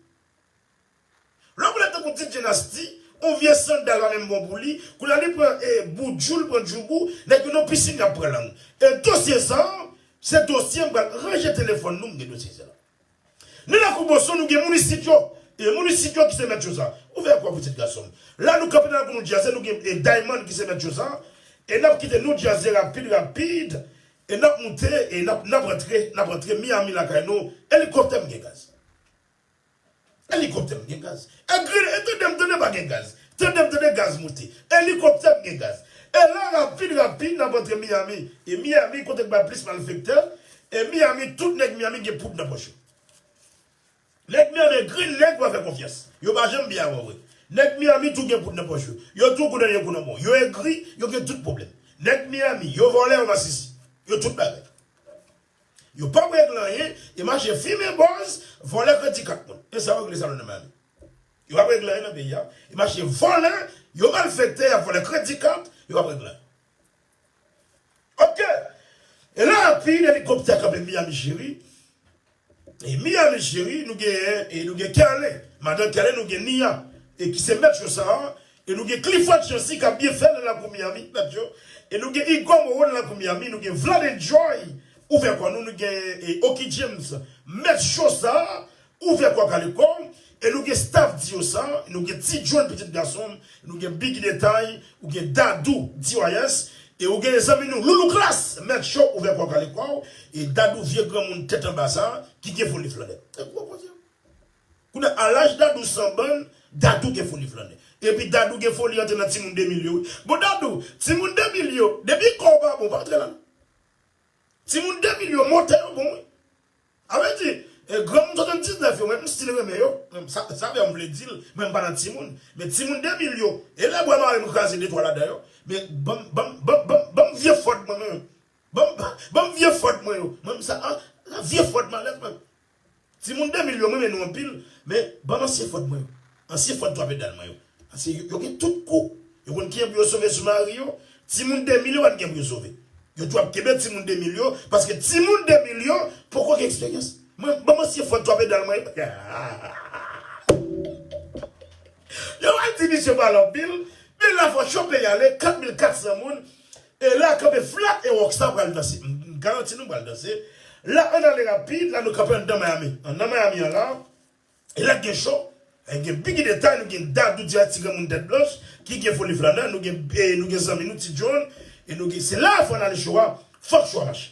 Lè w wè tankou D J Nasty, yon vye sandal pa menm bon pou li, kounye a li pran e Boudjou, li pran Djoubou, nèg yo nan pisin y ap pran lang. E dosye sa, se dosye m pral ranje telefòn nou, m gen dosye sa. Nan lakou Boston, nou gen moun isit yo. E moun isit yo ki se mèt cho sa. Ouvè kò pitit gason m. La nou kanpe nan lakou nou dyaze, nou gen e Diamond ki se mèt cho sa. E n ap kite nou dyaze rapid, rapid. E n ap moute, e n ap, n ap rantre, n ap rantre Miami lakay nou. Elikoptè m gen gaz. Elikoptè m gen gaz. E gri, e tande m tande pa gen gaz. Tande m tande gaz moute. Elikoptè m gen gaz. E la rapid, rapid, n ap rantre Miami. E Miami, kote k bay plis malfektè. E Miami, tout nèg Miami gen poud nan pòch yo. Nèg Miami, green nèg, pa fè konfyans. Yo pa janm byen avè w vre. Nèg Miami, tou gen poud nan pòch yo. Yo tou kou nan yo kou nan bon. Yo egri, yo gen tout pwoblèm. Nèg Miami, yo vòlè, yo masisi. Yo tout bagay. Yo p ap regle anyen, e mache fimen bòz, vòlè kredi kat moun. E sa yo regle sa nou nan Miami. Yo p ap regle anyen nan peyi a. E mache vòlè, yo malfektè, y ap vòlè kredi kat, yo p ap regle anyen. Ok. E la, rapid, elikoptè kanpe Miami cheri. E Miami cheri, nou gen, e nou gen Kerlin. Madan Kerlin, nou gen Nia. E ki se mèt cho sa a. E nou gen Clifford Chancy k ap byen fè nan lakou Miami, mèt yo. E nou gen Igor Moreau nan lakou Miami, nou gen Vlad Enjoy, ouvè kò nou, nou gen e, Oki James, mèt cho sa, ouvè kò kale kò w. E nou gen staff Diosa, nou gen Ti John pitit gason m, nou gen Biggie Detay, ou gen Dadou D Y S, e ou gen zanmi nou Loulou Klass, mèt cho, ouvè kò kale kò w. E Dadou vye granmoun tèt anba sa, ki gen foli flannè. E gwo koze. Kounye a laj Dadou san bann, Dadou gen foli flannè. Epi Dadou gen foli antre nan timoun de mil yo, wi. Bon, Dadou, timoun de mil yo, depi kò w pa bon, pa antre la non. Timoun de mil yo, motè yo bon, wi. A vle di, e, granmoun swasanndiznèf yo, mwen, m still renmen yo. Mwen, sa, sa fè m vle di l, mwen, m pa nan timoun. Men timoun de mil yo, e lè bwa mare m kraze de twa ladan yo. Men, ban m, ban m, ban m, ban m, ban m vye fòt mwen, mwen. Ban m, ban m vye fòt mwen yo. Mwen, m sa, a, sa vye fòt malèz mwen. Timoun de mil yo, mwen renmen nou anpil, men ban m ansyen fòt mwen yo. Ansyen fòt twa pedal mwen yo. Paske yo, yo gen tout kou. Yo konn kijan pou yo sove sou mari yo. Timoun de mil yo pa t gen pou yo sove. Yo tou ap kenbe timoun de mil yo, paske timoun de mil yo poko gen eksperyans. Mwen, ban m ansyen fòt twa pedal mwen yo. Yo al di misye pale anpil, men la fò cho peyi ale, kat mil kat san moun, e la kanpe Flat e Rockstar pral danse. M, m garanti nou pral danse. La, ann ale rapid, la nou kanpe anndan Miami. Anndan Miami an la, e la gen cho, e gen Biggie Detay, nou gen Dadou dirèk ti granmoun tèt blanch, ki gen foli flannè, nou gen, e, nou gen zanmi nou Ti John, e nou gen, se la fò n ale cho a, fòk cho a mache.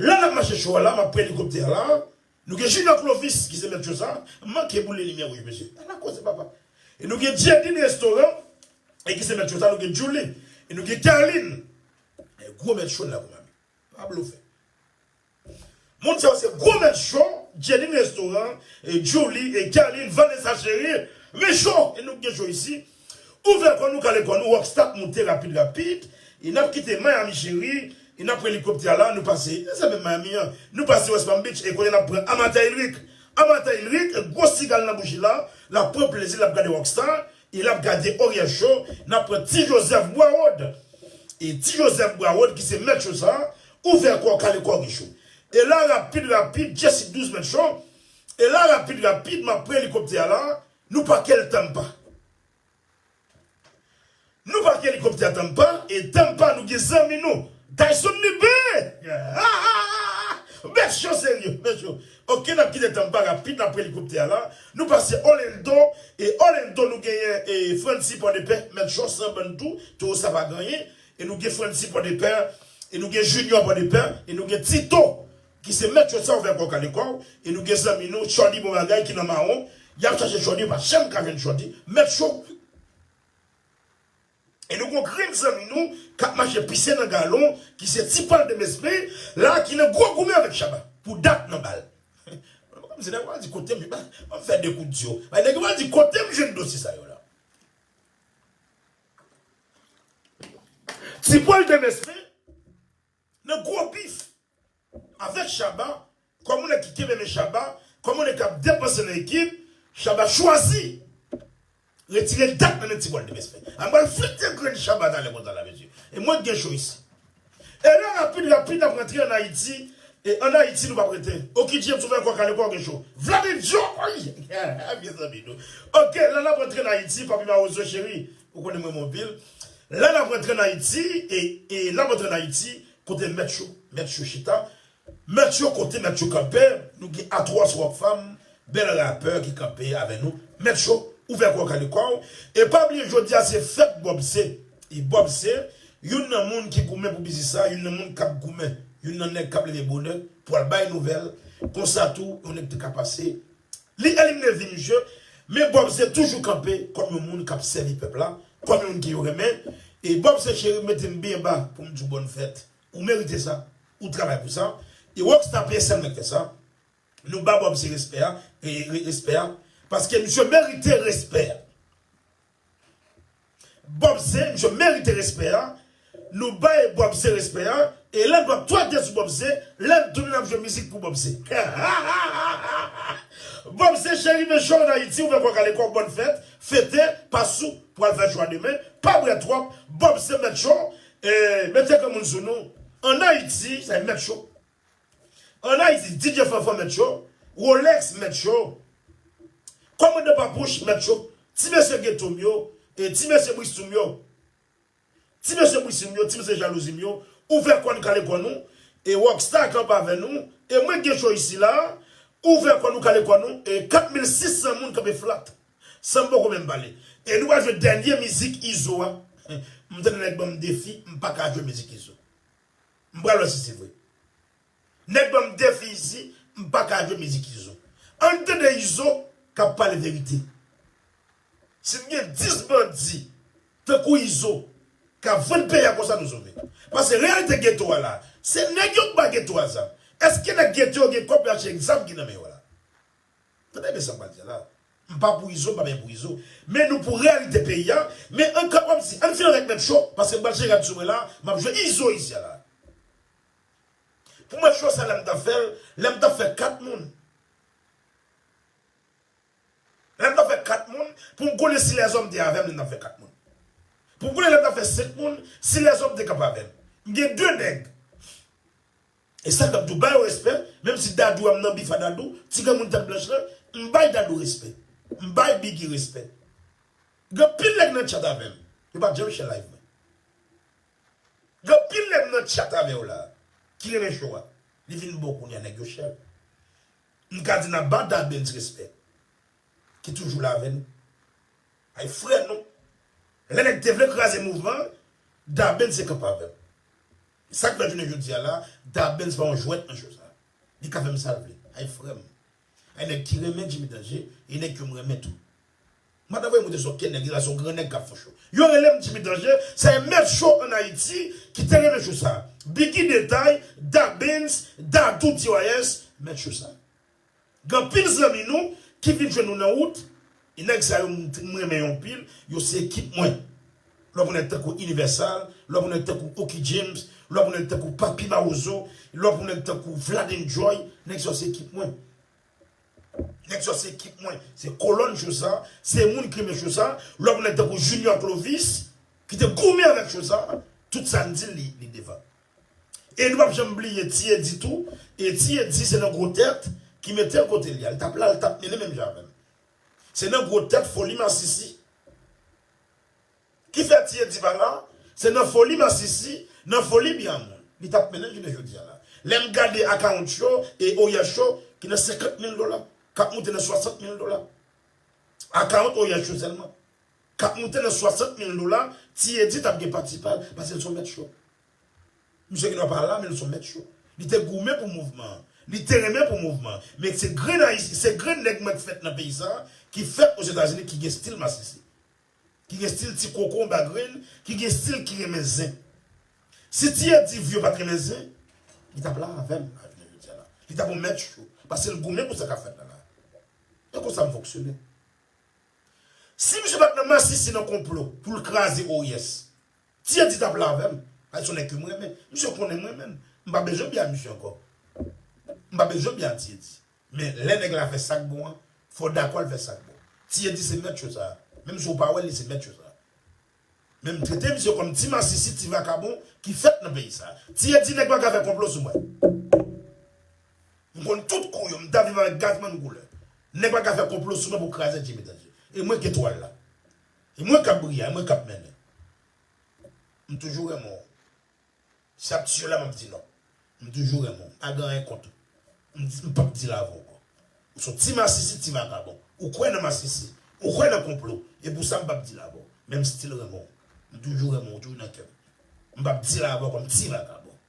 Lè n ap mache cho a la, m ap pran elikoptè a la. Nou gen Junior Clovis, ki se mèt cho sa. M manke boule limyè wouj, mesye. Ala koze, papa. E nou gen Jedin Restoran, e ki se mèt cho sa. Nou gen Julie, e nou gen Kerlin. E gwo mèt cho n la pou mami. Pa blofè. Moun sa yo se gwo mèt cho, Jedin Restoran, e Julie, e Kerlin, Vanessa Chérie. Men cho, e nou gen cho isi. Ouvè kò nou, kale kò nou, Rockstar moute rapid, rapid. E n ap kite Miami cheri, e n ap pran elikoptè a la, nou pase, e se menm Miami an, nou pase West Palm Beach, e kounye a n ap pran Amata Elric. Amata Elric, gwo siga l nan bouch li la, l ap pran plezi, l ap gade Rockstar, e l ap gade Oriel Show, n ap pran Ti Joseph Brawod. E Ti Joseph Brawod ki se mèt cho sa, ouvè kò, kale kò, gen cho. E la rapid, rapid, Jesse douz mèt cho. E la rapid, rapid, m ap pran elikoptè a la, nou pake l Tampa. Nou pake elikoptè a Tampa, e Tampa nou gen zanmi nou, Tyson Libre! Mèt cho serye, mèt cho. Ok, n ap kite Tampa rapid, n ap pran elikoptè a la. Nou pase Orlando, e Orlando nou genyen e Franci Pòdepè, mèt cho san bann tou, towo sa pa gen anyen. E nou gen Franci Pòdepè, e nou gen Junior Pòdepè, e nou gen Tito, ki se mèt cho sa ouvè kò w kale kò w, e nou gen zanmi nou, Chòdi bon bagay ki nan mawon, y ap chache Chòdi, yo pa janm ka jwenn Chòdi, mèt cho. E nou gon grenn zanmi nou k ap mache pise nan galon, ki se Ti Pòl Demespen, la ki nan gwo goumen avèk Shabba pou dat nan bal. Kòmsi nèg yo di kote m, ban m fè de kout di yo. Bay nèg yo di kote m jwenn dosye sa yo la. Ti Pòl Demespen nan gwo bif avèk Shabba, kòm yon nèg ki kenbe men Shabba, kòm yon nèg k ap depanse nan ekip, Shabba chwazi retire dat nan men Ti Pòl Demespen. An pral flite grenn Shabba talè konsa la, mesye. E mwen k gen cho isi. E la, rapid, rapid, n ap rantre ann Ayiti. E ann Ayiti, nou p ap rete. Oki James, ouvè kò, kale kò, gen cho. Vladimir Joy! Mezanmi, nou. Ok, la, n ap rantre ann Ayiti, papi Mawozo cheri. Ou konnen mwen, mwen anpil. La, n ap rantre ann Ayiti, e, e n ap rantre ann Ayiti, kote Mèt Cho, Mèt Cho chita. Mèt Cho, kote Mèt Cho kanpe, nou gen Atwòs Rockfam, bèl rapè ki kanpe avè nou. Mèt Cho, ouvè kò w, kale kò w. E pa bliye, jodi a se fèt Bob C. E Bob C, youn nan moun ki goumen pou biznis sa, youn nan moun k ap goumen, youn nan nèg k ap leve bonè pou al bay nouvèl. Konsa tou, yon nèg te ka pase. Li elimine vi misye, men Bob C toujou kanpe kòm yon moun k ap sèvi pèp la, kòm yon moun ke yo renmen. E Bob C cheri, mete m byen ba pou m di w bòn fèt. Ou merite sa. Ou travay pou sa. E Rockstar P S M nèg fè sa. Nou ba Bob C respè a, e, re-, respè a. Paske misye merite respè a. Bob C, misye merite respè a. Nou bay Bob C respè a. E lè n p ap twake sou Bob C, lè n tounen n ap jwe mizik pou Bob C. Bob C cheri, men cho ann Ayiti, ouvè kò, kale kò, bòn fèt, fete, pa sou, pral fè cho a demen, pa bwè twòp, Bob C Mèt Cho, e, mete granmoun sou nou. Ann Ayiti, sa e Mèt Cho. Ann Ayiti, D J Fanfan Mèt Cho, Rolex Mèt Cho, Kòmandan Papouch Mèt Cho, ti mesye geto m yo, e ti mesye Bristou m yo, ti mesye Bristou m yo, ti mesye jalouzi m yo, ouvè kò n kale kò nou, e Rockstar kanpe avè nou, e mwen gen cho isi la, ouvè kò nou kale kò nou, e kat mil sis san moun kanpe flat, san m poko menm pale. E nou pral jwe dènye mizik Izo a. M tande nèg ban m defi, m pa ka jwe mizik Izo. M pral wè si se vre. Nèg ban m defi isi, m pa ka jwe mizik Izo. Ann tande Izo k ap pale verite. Si n gen dis bandi tankou Izo k ap vann peyi a konsa, nou sove. Paske reyalite geto a la, se nèg yo k ba geto a zam. Èske nèg geto yo gen kòb pou y achte zam ki nan men yo la? Tande byen sa m pral di a la. M pa pou Izo, m pa menm pou Izo. Men nou pou reyalite peyi a. Men an ka wè m si, ann fin avèk Mèt Cho, paske m pral chèche gad sou mwen la, m ap jwe Izo isi a la. Pou mwen, cho sa, lè m t ap fè l, lè m t ap fè kat moun. Lè m t ap fè kat moun, pou m konnen si lèzòm te avè m, lè m t ap fè kat moun. Pou m konnen lè m t ap fè senk moun, si lèzòm te kanpe avè m. M gen de nèg. E sa k ap di w, ba yo respè, menm si Dadou a m nan bif a Dadou, ti granmoun tèt blanch lan, m bay Dadou respè. M bay Biggie respè. Gen anpil nèg nan tchat avè m. Yo pa t janm share live mwen. Gen anpil nèg nan tchat avè w la ki renmen show a. Li vin bon kounye a nèg yo share. M ka di n ap ba Da Benz respè. Ki toujou la avè nou. Ay frè nou. Lè nèg te vle kraze mouvman an, Da Benz te kanpe avè m. Sa k fè jounen jodi a la, Da Benz pa yon jwèt nan show sa. Li ka fè m sa l vle. Ay frè m. Ay nèg ki renmen Jimmy Danger, e nèg ke m renmen tou. M pa t anvoye monte sou okenn nèg, la se yon gran nèg k ap fè show. Yo rele m Jimmy Danger, se Mèt Cho ann Ayiti ki te renmen show sa. Biggie Detay, Da Benz, Dadou T Y S, Mèt Cho sa. Gen anpil zanmi nou ki vin jwenn nou nan wout, e nèg sa yo m, m renmen yo anpil, yo se ekip mwen. Lè w pran nèg tankou Universal, lè w pran nèg tankou Oki James, lè w pran nèg tankou Papi Mawozo, lè w pran nèg tankou Vlad Enjoy, nèg sa yo se ekip mwen. Nèg sa yo se ekip mwen, se kolòn show sa, se moun ki renmen show sa, lè w pran nèg tankou Junior Clovis, ki te goumen avèk show sa, tout sa n di l, li, li devan. E nou p ap janm bliye Ti Edi tou. E Ti Edi se nan gwo tèt ki mete l kote l ye a. Li t ap la, li t ap mennen menm jan avè m. Se nan gwo tèt foli masisi ki fè Ti Edi pa la. Se nan foli masisi, nan foli byen moun li t ap mennen jounen jodi a la. Lè m gade akawont yo e O Y H yo ki nan senkant mil dola, k ap moute nan swasant mil dola. Akawont O Y H yo sèlman. K ap moute nan swasant mil dola, Ti Edi t ap gen pati pa l, paske l se yon mèt cho. Misye gen dwa pa la, men l se yon mèt cho. Li te goumen pou mouvman an. Li te renmen pou mouvman an. Men se grenn Ayisyen, se grenn nèg mwen k fèt nan peyi sa a, ki fèt Ozetazini, ki gen stil masisi. ki gen stil ti koko anba grenn, ki gen stil ki renmen zen. Si Ti Edi vye pa t renmen zen, li t ap la avè m, la, jounen jodi a la. Li t ap yon mèt cho, paske l goumen pou sa k ap fèt la, la. E konsa m fonksyone. Si misye pa t nan masisi, nan konplo, pou l kraze O I S, Ti Edi t ap la avè m. Ay, se yon nèg ke m renmen. Misye konnen m renmen l. M pa bezwen byen a misye ankò. M pa bezwen byen a Ti Edi. Men lè nèg la fè sa k bon an, fò w dakò l fè sa k bon. Ti Edi se mèt cho sa a. Menm si w pa wè l, li se mèt cho sa a. Men m trete misye kòm ti masisi, ti vakabon ki fèt nan peyi sa a. Ti Edi, nèg pa ka fè konplo sou mwen. M konn tout kou yo, m ta viv avèk Gazman koulè. Nèg pa ka fè konplo sou mwen pou kraze Jimmy Danje. E mwen k etwal la. E mwen k ap briye, e mwen k ap mennen. M toujou renmen w. Si ap tiye la, m ap di non. M toujou renmen w. M pa gen anyen kont ou. M di, m p ap deal avè w ankò. Ou se yon ti masisi, ti vakabon. Ou kwè nan masisi. Ou kwè nan konplo. E pou sa, m p ap deal avè w. Men m still renmen w. M toujou renmen w, ou toujou nan kè m. M p ap deal avè w kòm ti vakabon.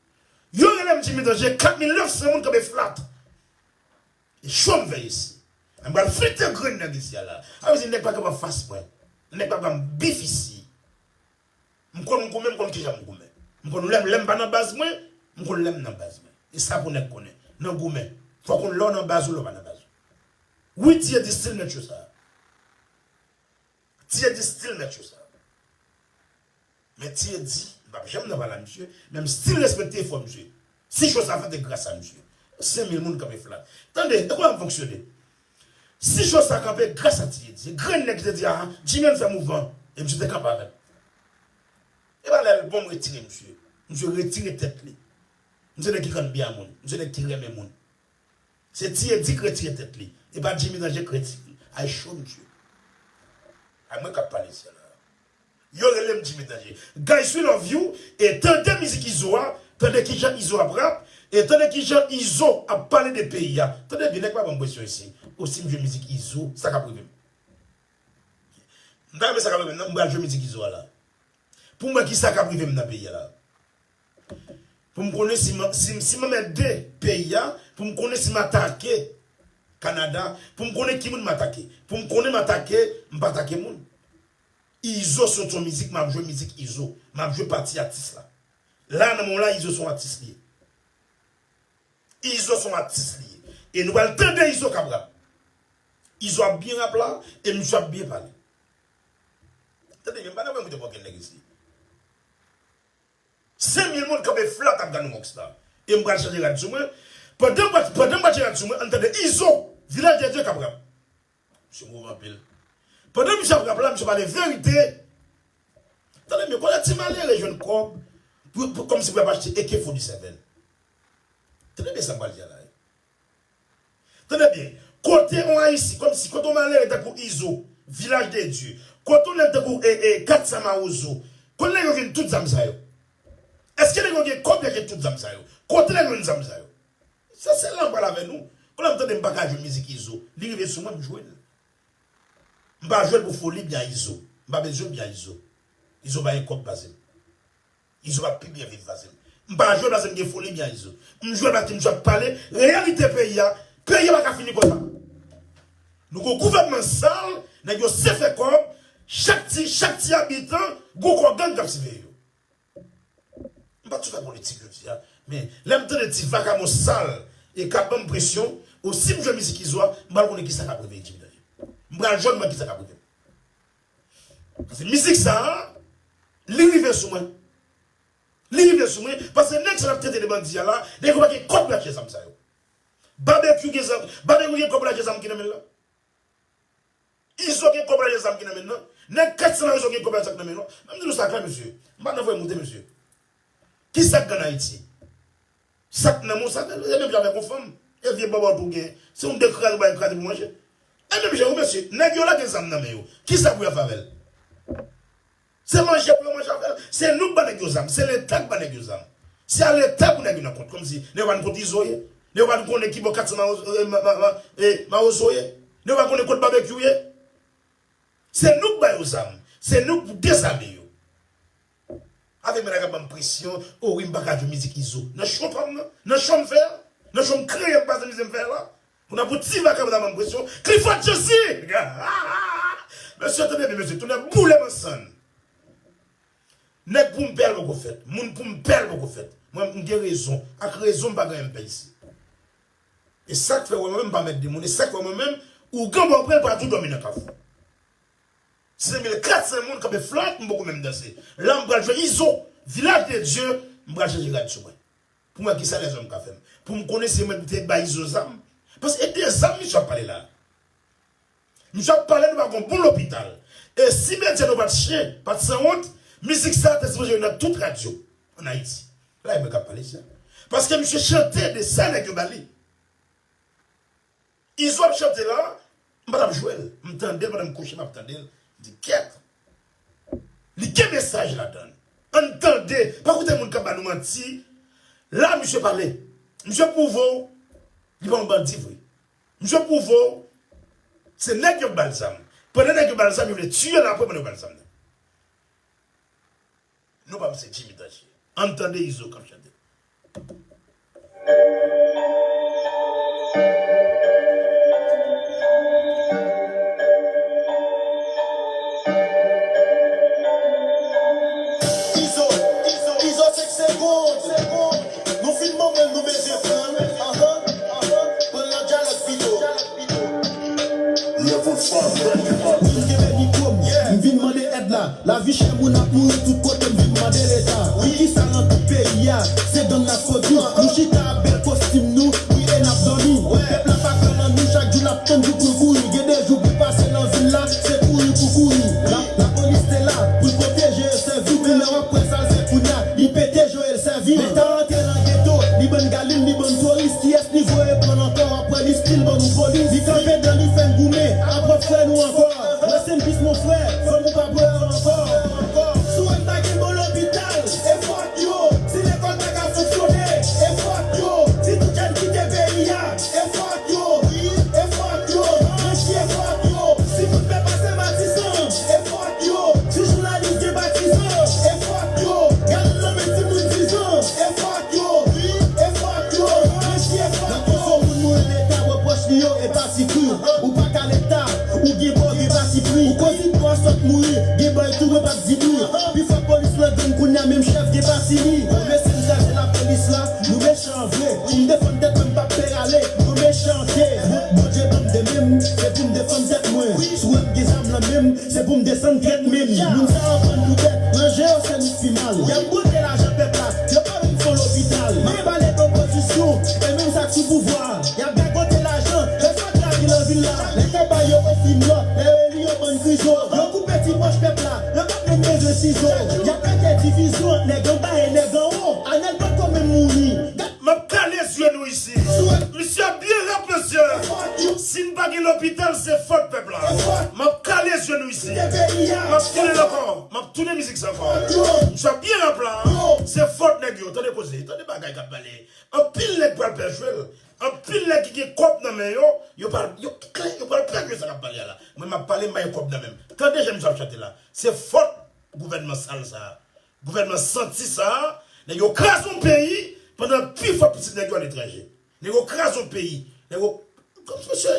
Yo rele m Jimmy Danje, kat mil nèf san moun kanpe flat. E cho m fè isi. M pral flite grenn nèg isi a la. Sa vle di nèg pa kapab fas mwen. Nèg pa kapab bif isi. M konn m goumen, m konn kijan m goumen. M konn lè m, lè m pa nan baz mwen, m konn lè m nan baz mwen. E sa pou nèg konnen. Nan goumen. Fò w konn lè w nan baz ou, lè w pa nan baz ou. Wi, Ti Edi still mèt cho sa. Ti Edi still mèt cho sa. Men Ti Edi, m p ap janm nan pale a misye, men m still respekte efò misye. Si cho sa fèt, e gras a misye. Senk mil moun kanpe flat. Tande, e kòman m fonksyone? Si cho sa kanpe, gras a Ti Edi. Se grenn nèg ki te di, "Ah, Jimmy, ann fè mouvman." E misye te kanpe avè m. E pa lè l bon, m retire misye. Misye retire tèt li. Misye nèg ki konn byen a moun. Misye nèg ki renmen moun. Se Ti Edi k retire tèt li. E pa Jimmy Danje k retire l. Ay cho, misye. Ay mwen k ap pale isi a la. Yo rele m Jimmy Danje. Guys, we love you. E tande mizik Izo a. Tande kijan Izo ap rap. E tande kijan Izo ap pale de peyi a. Tande byen, nèg pa ban m presyon isi. Osi m jwe mizik Izo, sa k ap rive m. M ta renmen sa k ap rive m nan, m pral jwe mizik Izo a la. Pou m wè kisa k ap rive m nan peyi a la. Pou m konnen si m, si, si m anmède peyi a, pou m konnen si m atake Kanada, pou m konnen ki moun m atake. Pou m konnen m atake, m pa atake moun. Izo sot yon mizik, m ap jwe mizik Izo. M ap jwe pati atis la. La, nan moman la, Izo se yon atis li ye. Izo se yon atis li ye. E nou pral tande Izo k ap rap. Izo ap byen rap la, e misye ap byen pale. Tande byen, m pa nan pwen koute pòkèt nèg isi. Senk mil moun kanpe flat ap gade yon rockstar. E m pral chanje rad sou mwen. Pandan m pral, pandan m pral chanje rad sou mwen, ann tande Izo, Vilaj de Dye k ap rap. Misye move anpil. Pandan misye ap rap la, misye pale verite. Tande byen, kote ti malere jwenn kòb pou, pou, kòmsi pou y ap achte A K forty-seven? Tande byen sa m pral di a la, wi. Tande byen, kote yon Ayisyen, kòmsi, kote yon malere tankou Izo, Vilaj de Dye, kote yon nèg tankou e, e, Kat san Mawozo, kote nèg yo jwenn tout zam sa yo? Èske nèg yo gen kòb y achte tout zam sa yo? Kote nèg yo jwenn zam sa yo? Se, se la m pral avè nou. Kounye a m tande m pa ka jwe mizik Izo. Li rive sou mwen, m jwe l. M pa jwe l pou foli byen a Izo. M pa bezwen byen a Izo. Izo pa gen kòb pase m. Izo pa pi byen viv pase m. M pa jwe l paske m gen foli byen a Izo. M jwe l paske m sot pale reyalite peyi a. Peyi a pa ka fini konsa. Nou gon gouvènman sal, nèg yo se fè kòb, chak ti, chak ti abitan, gon kò gang k ap siveye yo. M pa t sou fè politik jodi a, men lè m tande ti vakabon sal e k ap ban m presyon, o si m jwe mizik Izo a, m pral konnen kisa k ap rive Jimmy Danje. M pral jwenn mwen kisa k ap rive. Paske mizik sa a, li rive sou mwen. Li rive sou mwen, paske nèg sa n ap trete de bandi a la, nèg yo pa gen kòb pou achte zam sa yo. Babekyou gen zam, Babekyou gen kòb pou l achte zam ki nan men l la. Izo gen kòb pou l achte zam ki nan men l lan. Nèg Kat san Mawozo gen kòb pou l achte zam ki nan men l lan. Ban m di nou sa klè, mesye. M pa nan voye moute, mesye. Kisa k gen ann Ayiti? Sa k nan men w, sa k nan men w, se menm jan avèk yon fanm. E vye bòbòt ou gen, se yon de kraze w bay kraze pou manje. E menm jan wi, mesye, nèg yo lage zam nan men yo. Kisa pou y ap fè avè l? Se manje pou yo manje avè l. Se nou k ba nèg yo zam. Se Leta k ba nèg yo zam. Se a Leta pou nèg yo nan kont. Kòmsi nèg yo pa konn kont Izo ye. Nèg yo pa konnen ki bò Kat san Mawozo, e, ma, ma, ma, e, Mawozo ye. Nèg yo pa konnen kot Babekyou ye. Se nou k ba yo zam. Se nou k pou dezame yo. Avèk moun k ap ban m presyon, o wi, m pa ka jwe mizik Izo. Nan cho pa m nan, nan cho m fè a, nan cho m kreye, m pase mize m fè a la. Kounye a pou ti vakabon ta ban m presyon, Clifford Jesse! Mesye, tande byen, mesye, tonnè boule m an sann. Nèg pou m pè l poko fèt. Moun pou m pè l poko fèt. Mwen, m gen rezon. Ak rezon, m pa gen anyen m pè isi. E sa k fè w wè mwen menm, m pa mèt de moun. E sa k fè w wè mwen menm, ougan bò pran, l pral tou dòmi nan kafou. Se mil kat san moun kanpe flank, m poko menm danse. La, m pral jwe Izo, Vilaj de Dye, m pral chanje rad sou mwen. Pou m wè kisa lèzòm ka fè m. Pou m konnen si mwen ki te bay Izo zam. Paske e de zam misye ap pale la. Misye ap pale nou pa gon bon lopital. E si medya nou pa t chen, pa t sanwont, mizik sa a te sipoze jwe nan tout radyo ann Ayiti. La e mwen k ap pale sa. Paske misye chante de sa nèg yo ba li. Izo ap chante la, m pa t ap jwe l. M tande l pandan m kouche, m ap tande l. M di, kèt. Li gen mesaj ladan l. Ann tande, pa koute moun k ap ba nou manti. La, misye pale. Misye pwouve w, li pa yon bandi vre. Misye pwouve w, se nèg yo k ba l zam. Pandan nèg yo ba l zam, yo vle tiye l apre pandan yo ba l zam nan. Non pa m se Jimmy Danger. Ann tande Izo k ap chante. Izo, Izo, Izo, senk segonn. Nou fin manman l, nou bezwen pran l. Anhan, anhan, pran l nan dyalòg pito. Level five Records. Moun kenbe mikwo m, m vin mande èd la. Lavi chè, moun ap mouri tout kote, m vin mande Leta. Wi, kisa nan tout peyi a? Se gang n ap pwodui. Nou chita ak bèl kostim nou, wi, e n ap dòmi. Pèp la pa kwè nan nou, chak jou l ap tann jou pou l kouri. Gen de jou pou l pase nan vil la, se kouri pou kouri. La, lapolis te la pou l pwoteje yo, sèvi. Kounye a w ap wè sa l fè kounye a, li pete jo e l sèvi. Leta antre nan geto, li ban n galil, li ban n toris. Kiyès li voye pran l ankò? W ap wè li still ban nou polis. Li kanpe dan li fè n goumen, ap wè frè nou ankò. Rest in peace mon frè, fanm ou pa pran ankò. Si w wè n pa gen bon lopital, e fòt yo. Si lekòl pa ka fonksyone, e fòt yo. Si tout jèn kite peyi a, e fòt yo. Wi, e fòt yo. Ranchi, e fòt yo. Si tout pèp a se Matisan, e fòt yo. Si jounalis gen patizan, e fòt yo. Gade lanmen timoun dizan, e fòt yo. Wi, e fòt yo. Ranchi, e fòt yo. Nan konso moun mouri, Leta pran pwòch li yo, e pa sikri. Ou pa ka Leta, ou gen pa w gen patipri. Ou koz tout bò sòt mouri, gen bòy tou mwen p ap di pri. Pifò polis nan gang kounye a, menm chèf gen pati li. Mesye, m kraze lapolis la, nou mechan vre. Pou m defann tèt mwen, m p ap pè rale. Nou mechan vre. Bondye ban m de men m, se pou m defann tèt mwen. Si w wè m gen zam nan men m, se pou m desann trèt men m. Moun sa yo pran nou bèt, ranje yo se nou k pi mal. Y ap bwote lajan pèp la, yo pa menm fè lopital. M ap pale de opozisyon, e menm sa k sou pouvwa. Y ap gagote lajan, lè sa travi nan vil la. Lè kay pa yo ofri m lòt, lè yo eli yo bann grizo. Yo koupe ti pòch pèp la, yo p ap menm bezwen sizo. Y ap mete divizyon ant nèg anba e nèg anwo. Anèl poko menm mouri. M ap kale zye nou isi. Misye ap byen rap, mesye. Si n pa gen lopital, se fòt pèp la. M ap kale zye nou isi. M ap tounen l ankò. M ap tounen mizik sa ankò. Misye ap byen rap la. Se fòt nèg yo. Tande koze. Tande bagay k ap pale. Anpil nèg pral pè jwe l. Anpil nèg ki gen kòb nan men yo, yo pral, yo klè, yo pral pè jwe sa k ap pale a la. Mwen, m ap pale, m pa gen kòb nan men m. Tande jan misye ap chante la. Se fòt gouvènman sal sa a. Gouvènman santi sa a. Nèg yo kraze yon peyi pandan pifò pitit nèg yo aletranje. Nèg yo kraze yon peyi. Nèg yo, kòm mesye.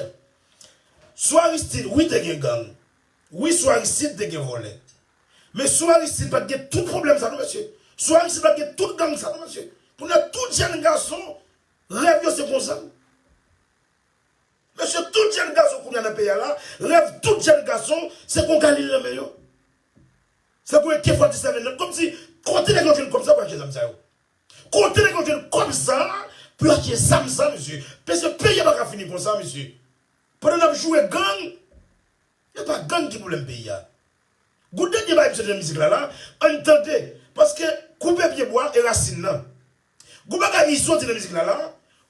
Sou Aristide, wi, te gen gang. Wi, sou Aristide, te gen vòlè. Men sou Aristide, pa t gen tout pwoblèm sa non, mesye. Sou Aristide, pa t gen tout gang sa non, mesye. Kounye a, tout jèn gason, rèv yo se konsa. Mesye, tout jèn gason kounye a nan peyi a la, rèv tout jèn gason, se gon galil nan men yo. Se gon AK fòti sèven nan. Kòmsi, kote nèg yo jwenn kòb sa pou achte zam sa yo? Kote nèg yo jwenn kòb sa pou yo achte zam sa, mesye? Mesye, peyi a pa ka fini konsa, mesye. Pandan n ap joure gang, e pa gang ki pwoblèm peyi a. Gon dènye bagay misye di nan mizik la la, ann tande, paske koupe pye bwa e rasin nan. Gon bagay Izo di nan mizik la la,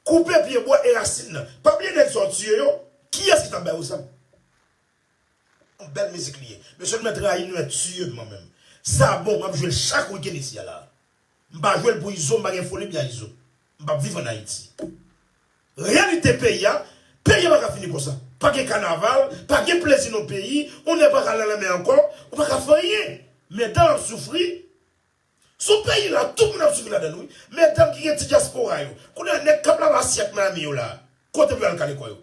koupe pye bwa e rasin nan. Pa bliye nèg sa w tiye yo, kiyès ki t ap ba yo zam? Yon bèl mizik li ye. Mesye, nou mèt rayi, nou mèt tiye m mwen menm. Sa bon, m ap jwe l chak wikenn isi a la. M pa jwe l pou Izo, m pa gen foli byen a Izo. M p ap viv ann Ayiti. Reyalite peyi a, peyi a pa ka fini konsa. Pa gen kanaval, pa gen plezi nan peyi, ou nèg pa ka al nan lanmè ankò, ou pa ka fè anyen. Medam ap soufri. Sou peyi la, tout moun ap soufri ladan l, wi. Medam ki gen ti dyaspora yo. Kounye a, nèg k ap lave asyèt Miami yo la, kote pou yo al kale kò yo?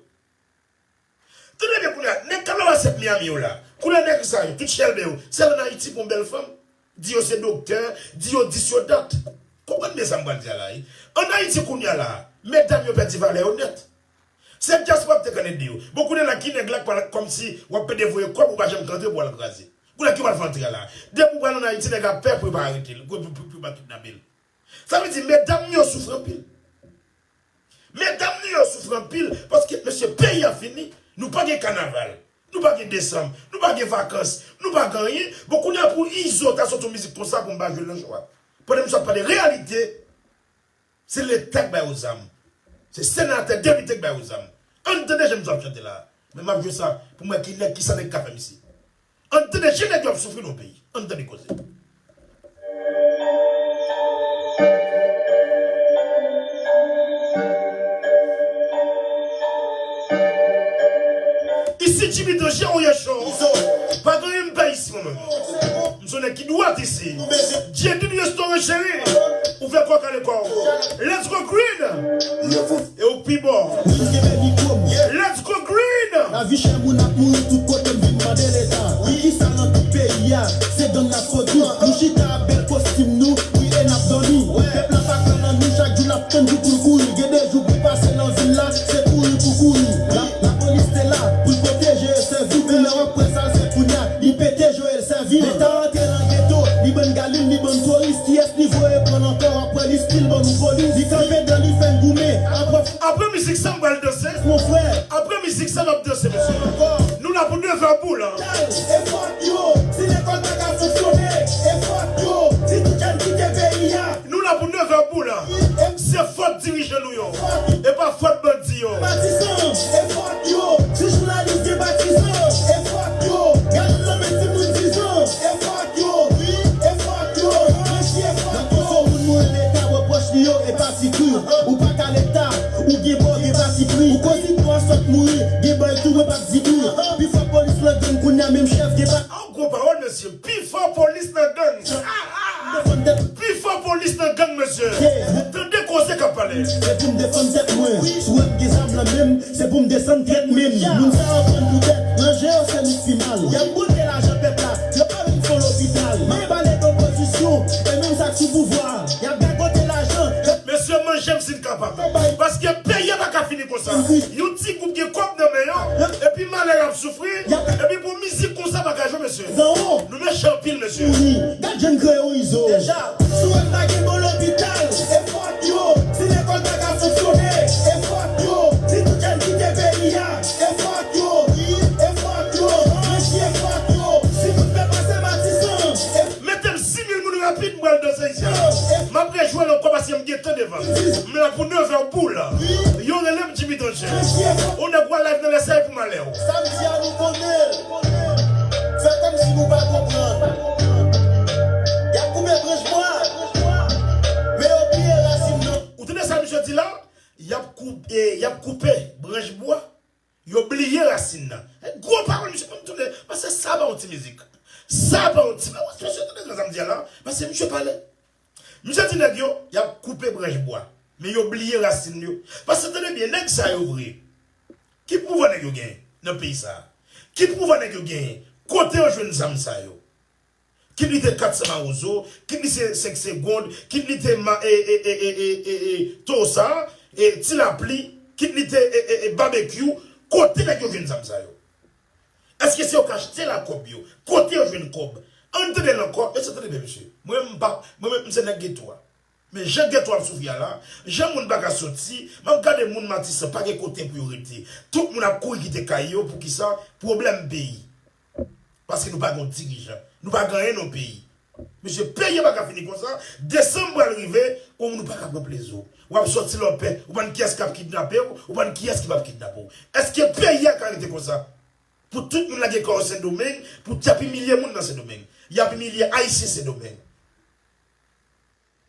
Tande byen kounye a, nèg k ap lave asyèt Miami yo la, Koulè nèg sa yo, tout chèlbè yo, sèl ann Ayiti pou yon bèl fanm. Di yo se doktè, di yo dis yo dat. Konprann byen sa m pral di a la, wi. Ann Ayiti kounye a la, medam yo pèdi valè yo nèt. Se dyaspora k te konn ede yo. Bon, kounye a la, ki nèg la k pral, kòmsi w ap pede voye kòb, ou pa janm ka antre pou w al kraze. Kounye a ki w pral fè antre a la. Depi w pral ann Ayiti, nèg ap pè pou yo pa arete l, pou, pou, pou, pou yo pa kidnape l. Sa vle di, medam yo soufri anpil. Medam nou yo soufri anpil, paske, mesye, peyi a fini. Nou pa gen kanaval, nou pa gen desanm, nou pa gen vakans, nou pa gen anyen. Bon, kounye a pou Izo ta soti yon mizik konsa pou m pa jwe l nan show a. Pandan misye ap pale reyalite, se Leta k ba yo zam. Se senatè, depite k ba yo zam. Ann tande jan misye ap chante la. Men m ap jwe sa pou m wè ki nèg, kisa nèg ka fè misye. Ann tande jan nèg yo ap soufri nan yon peyi. Ann tande koze. Isi Jimmy Danje, Oye Show. Pa gen anyen m pè isi, mwen menm. M se yon nèg ki dwat isi. Djedin Restaurant, cheri. Ou fè kò kale kò w. Let's go green. E ou k pi bò. Let's go green. Lavi chè, moun ap mouri tout kote, m vin mande Leta. Poukisa nan tout peyi a, se gang n ap pwodui? Nou chita ak bèl kostim nou, wi, e n ap dòmi. Pèp la pa kwè nan nou, chak jou n ap tann jou pou l kouri. Gen de jou pou pase nan vil la, se kouri pou kouri. La, lapolis te la pou l pwoteje e sèvi, kounye a w ap kwè sa l fè kounye a, li pete je l sèvi. Leta antre nan geto, li ban n galil, li ban n toris. Kiyès li voye pran l ankò? W ap wè li still ban nou polis. Li kanpe dan li fè n goumen. Apre Apre mizik sa, m pral danse. Mon frè. Apre mizik sa, m ap danse, mesye. Nou la pou nèf è boul. E fòk yo, si lekòl pa ka fonksyone. E fòk yo, si tout jèn kite peyi a. Nou la pou nèf è boul. Se fòt dirijan nou yo. E pa fòt bandi yo. Patizan, e fòk yo, si jounalis gen patizan. E fòk yo, gade nan men timoun dizan. E fòk yo, wi, e fòk yo, ranchi e fòk yo. Nan konso moun mwen Leta, repwòch li yo, e pa sikri. Ou pa ka Leta, ou gen bò, gen pati pri. Ou konsi twa sòt mouri, gen bòy tou, mwen p ap di pri. Pi fò polis nan gang, kounye a menm chèf, gen pa. An gwo pawòl, mesye. Pi fò polis nan gang. Pi fò polis nan gang, mesye. Tande koze k ap pale. Se pou m defann tèt mwen. Si w wè m gen zam nan men m, se pou m desann tèt men m. Moun sa yo pran n pou bèt. Ranje yo, se nou k pi mal. Y ap boule lajan pèp la. Yo pa menm fè lopital. M ap pale d opozisyon. E menm sa k sou pouvwa. Y ap gagote lajan. Mesye, manje m si n kapab. Paske peyi a pa ka fini konsa. Yon ti gwoup gen kòb nan men yo, epi malè y ap soufri, epi pou mizik konsa pa ka jwe, mesye. Nou mechan anpil, mesye. Gad jan n kreye yon izo. Deja, si w wè m pa gen bon lopital, e fòt yo. Si lekòl pa ka fonksyone, e fòt yo. Si tout jèn kite peyi a, e fòt yo. Wi, e fòt yo. Ranchi, e fòt yo. Si tout pèp la se Matisan, e Mete m sis mil moun rapid, m pral danse isi a. M ap rejwe l ankò paske m gen tan devan. M la pou nèf è boul. Yo rele m Jimmy Danje. Yon nèg w a live nan lè sa e pou malè w. Samdi a nou konnen. Fè kòmsi nou pa konprann. Y ap koupe branch bwa. Men yo bliye rasin nan. Ou tande sa misye di la? Y ap koupe, y ap koupe branch bwa. Yo bliye rasin nan. E gwo pawòl, misye, pou m tounen. Paske sa pa yon ti mizik. Sa pa yon ti, mesye, tande sa m di a la. Paske misye pale. Misye di nèg yo, y ap koupe branch bwa. Men yo bliye rasin yo. Paske tande byen, nèg sa yo vre. Ki pouvwa nèg yo genyen nan peyi sa a? Ki pouvwa nèg yo genyen? Kote yo jwenn zam sa yo? Kit li te kat san Mawozo, kit li se senk Segond, kit li te ma, e, e, Tosa, e, Ti Lapli, kit li te, e, e, e, Babekyou, kote nèg yo jwenn zam sa yo? Èske se yo k achte lakòb yo? Kote yo jwenn kòb? Ann tande l ankò, mesye, tande byen, mesye. Mwen, m pa, mwen menm, m se nèg geto a. Men jan geto ap soufri a la, jan moun pa ka soti, m ap gade moun Matisan pa gen kote pou yo rete. Tout moun ap kouri kite kay yo, poukisa? Pwoblèm peyi. Paske nou pa gen dirijan. Nou pa gen anyen nan peyi. Mesye, peyi a pa ka fini konsa. Desanm pral rive, ou nou pa ka pran plezi w. W ap sòti lòpè, ou pa konn kiyès k ap kidnape w, ou pa konn kiyès ki p ap kidnape w. Èske peyi a ka rete konsa? Pou tout moun lage kò yo Sendomeng, pou y ap imilye moun nan Sendomeng. Y ap imilye Ayisyen Sendomeng.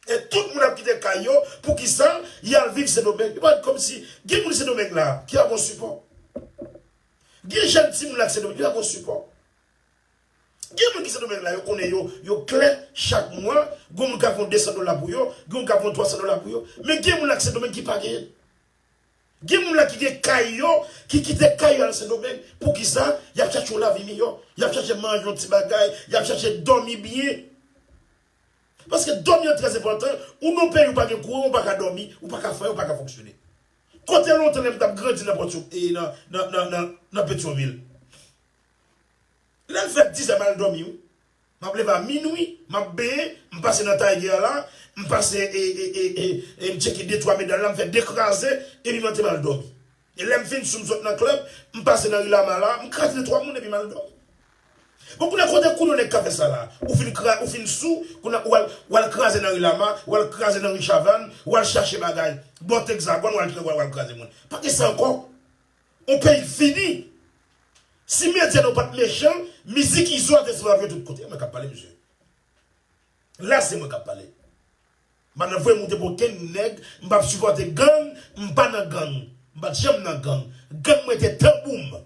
E tout moun ap kite kay yo, poukisa y al viv Sendomeng? Yo pa kòmsi, gen moun Sendomeng la, ki pa gon sipò. Gen jèn timoun la ki Sendomeng, ki pa gon sipò. Gen moun ki Sendomeng la, yo konnen yo, yo klè, chak mwa, gon moun ka fè yon de san dola pou yo, gon moun ka fè yon twa san dola pou yo. Men gen moun la ki Sendomeng ki pa genyen. Gen moun la ki gen kay yo, ki kite kay yo al Sendomeng. Poukisa? Y ap chache yon lavi miyò. Y ap chache manje yon ti bagay. Y ap chache dòmi byen. Paske dòmi an trè enpòtan. Ou nan peyi ou pa gen kouran, ou pa ka dòmi, ou pa ka fè, ou pa ka fonksyone. Kote lontan lè m t ap grandi nan Pòti-, e nan, nan, nan, nan, nan Petyonvil. Lè l fè dizè m al dòmi, wi. M ap leve a minwi, m ap benyen, m pase nan Tiger la, m pase, e, e, e, e, e, m tcheke de twa medal la, m fè de kraze, epi m antre m al dòmi. E lè m fin sou m sot nan klèb, m pase nan ri Lama la, m kraze de twa moun epi m al dòmi. Bon, kounye a kote kounye a nèg ka fè sa la? Ou fin kra-, ou fin sou, kounye a w al, w al kraze nan ri Lama, w al kraze nan ri Chavann, w al chache bagay. Bò Tegzagòn, w al, w al, w al kraze moun. Pa gen sa ankò. On peyi fini. Si medya nou pa t mechan, mizik Izo a te sou radyo tout kote. Mwen k ap pale, mesye. La, se mwen k ap pale. M pa nan voye moute pou okenn nèg, m p ap sipòte gang, m pa nan gang. M pa t janm nan gang. Gang mwen te tanbou m.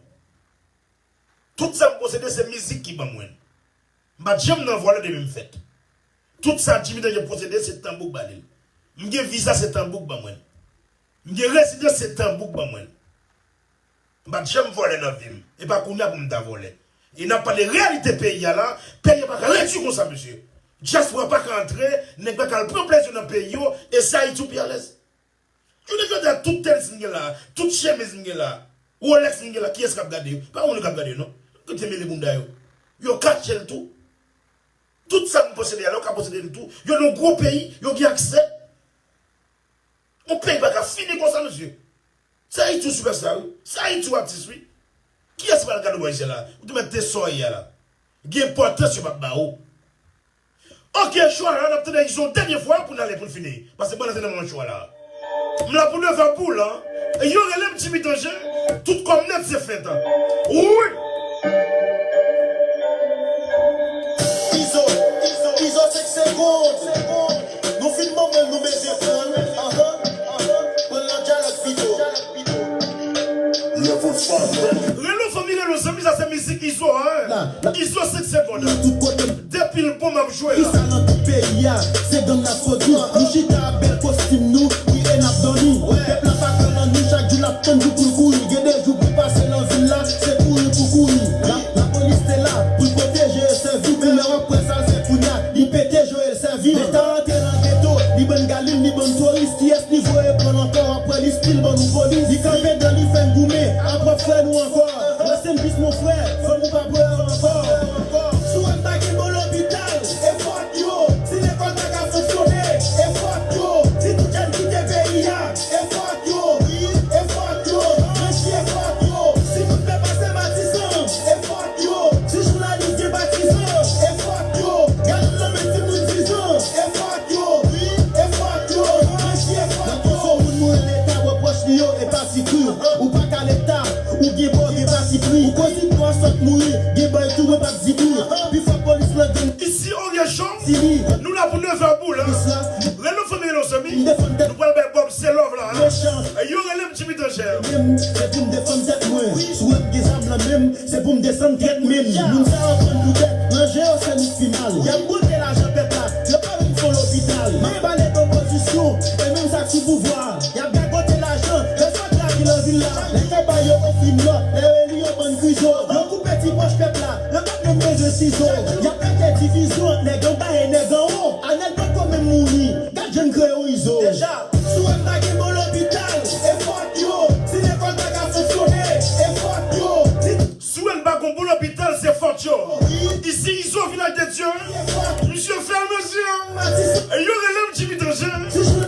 Tout sa m posede, se mizik ki ban mwen l. M pa t janm nan vòlè depi m fèt. Tout sa Jimmy Danger posede, se tanbou k ba li l. M gen viza, se tanbou k ban mwen l. M gen rezidans, se tanbou k ban mwen l. M pa t janm vòlè nan vi m. E pa kounye a pou m ta vòlè. E n ap pale reyalite peyi a la, peyi a pa ka redi konsa, mesye. Dyaspora pa ka antre, nèg pa ka al pran plezi nan peyi yo, e se Ayiti ou pi alèz. Jounen jodi a, tout tènis m gen la, tout chemiz m gen la, Rolex m gen la, kiyès k ap gade yo? Pa moun yo k ap gade yo, non. Kite mele bounda yo. Yo kache l tou. Tout sa m posede a la, yo ka posede l tou. Yo nan gwo peyi, yo gen aksè. On peyi pa ka fini konsa, mesye. Se Ayiti ou sipèsta, wi. Se Ayiti ou atis, wi. Kiyès ki pral gade w bò isit la? Ou te mèt te sòy a la. Gen enpòtans yo p ap ba ou. Ok, cho a la, n ap tande Izo yon dènye fwa pou n ale pou n fini. Paske mwen rantre nan moman cho a la. M la pou nèf è boul, an. E yo rele m Jimmy Danger, tout kò m nèt se fent, an. Wi! Izo, Izo, Izo, senk segonn. Nou fin manman l, nou bezwen pran l. Ahan, ahan. Pran l nan dyalòg pito. Relo fanmi, relo zanmi, sa se mizik Izo, en. Izo senk segonn. Depi l bon, m ap jwe la. Kisa nan tout peyi a, se gang n ap pwodui. Nou chita ak bèl kostim nou, wi, e n ap dòmi. Pèp la pa kwè nan nou, chak jou l ap tann jou pou l kouri. Gen de jou pou l pase nan vil la, se kouri pou kouri. La, lapolis te la pou l pwoteje e sèvi. Kounye a w ap wè sa l fè kounye a, li pete je e l sèvi. Leta antre nan geto, li ban n galil, li ban n touris. Kiyès li voye pran l ankò? W ap wè li stil ban nou polis. Li kanpe dan li fè n goumen, ap w ap frè nou ankò. Rest in peace mon frè, fanm ou pa pran ankò. Si w wè m pa gen bon lopital, e fòt yo. Si lekòl pa ka fonksyone, e fòt yo. Si tout jèn kite peyi a, e fòt yo. Wi, e fòt yo. Ranchi, e fòt yo. Si tout pèp a se Matisan, e fòt yo. Si jounalis gen patizan, e fòt yo. Gade lanmen timoun dizan, e fòt yo. Wi, e fòt yo. Ranchi, e fòt yo. Nan konso moun mouri leta pran pwòch li yo, e pa sikri. Ou pa ka leta, ou gen bò, gen patipri. Ou koz itwa sòt mouri, gen bò etou mwen p ap di bri. Pi fò polis nan gang. Isi Oryè Show, nou la pou nèf è boul, en. Relo fanmi, relo zanmi. Nou pral bay Bob se love la, en. Yo rele m Jimmy Danger. Se pou m defann tèt mwen. Si w wè m gen zam nan men m, se pou m desann tèt men m. Moun sa yo pran nou tèt. Ranje yo, se nou k pi mal. Y ap boute lajan pèp la. Yo pa vin fon lopital. M ap pale d opozisyon e menm sa k sou pouvwa. Y ap gagote lajan, yo sòt la ki nan vil la. Lè kanpay yo ofri m lòt, lè yo eli yo bann grizo. Yo koupe ti pòch pèp la, yo pa t menm bezwen sizo. Y ap mete divizyon ant nèg anba e nèg anwo. Anèl poko menm mouri, gad jan n kreye yon izo. Deja, si w wè m pa gen bon lopital, e fòt yo. Si lekòl pa ka fonksyone, e fòt yo. Si Si w wè n pa gon bon lopital, se fòt yo. Isi Izo, Village de Dieu. Misye fèmen zye. E yo rele m Jimmy Danger.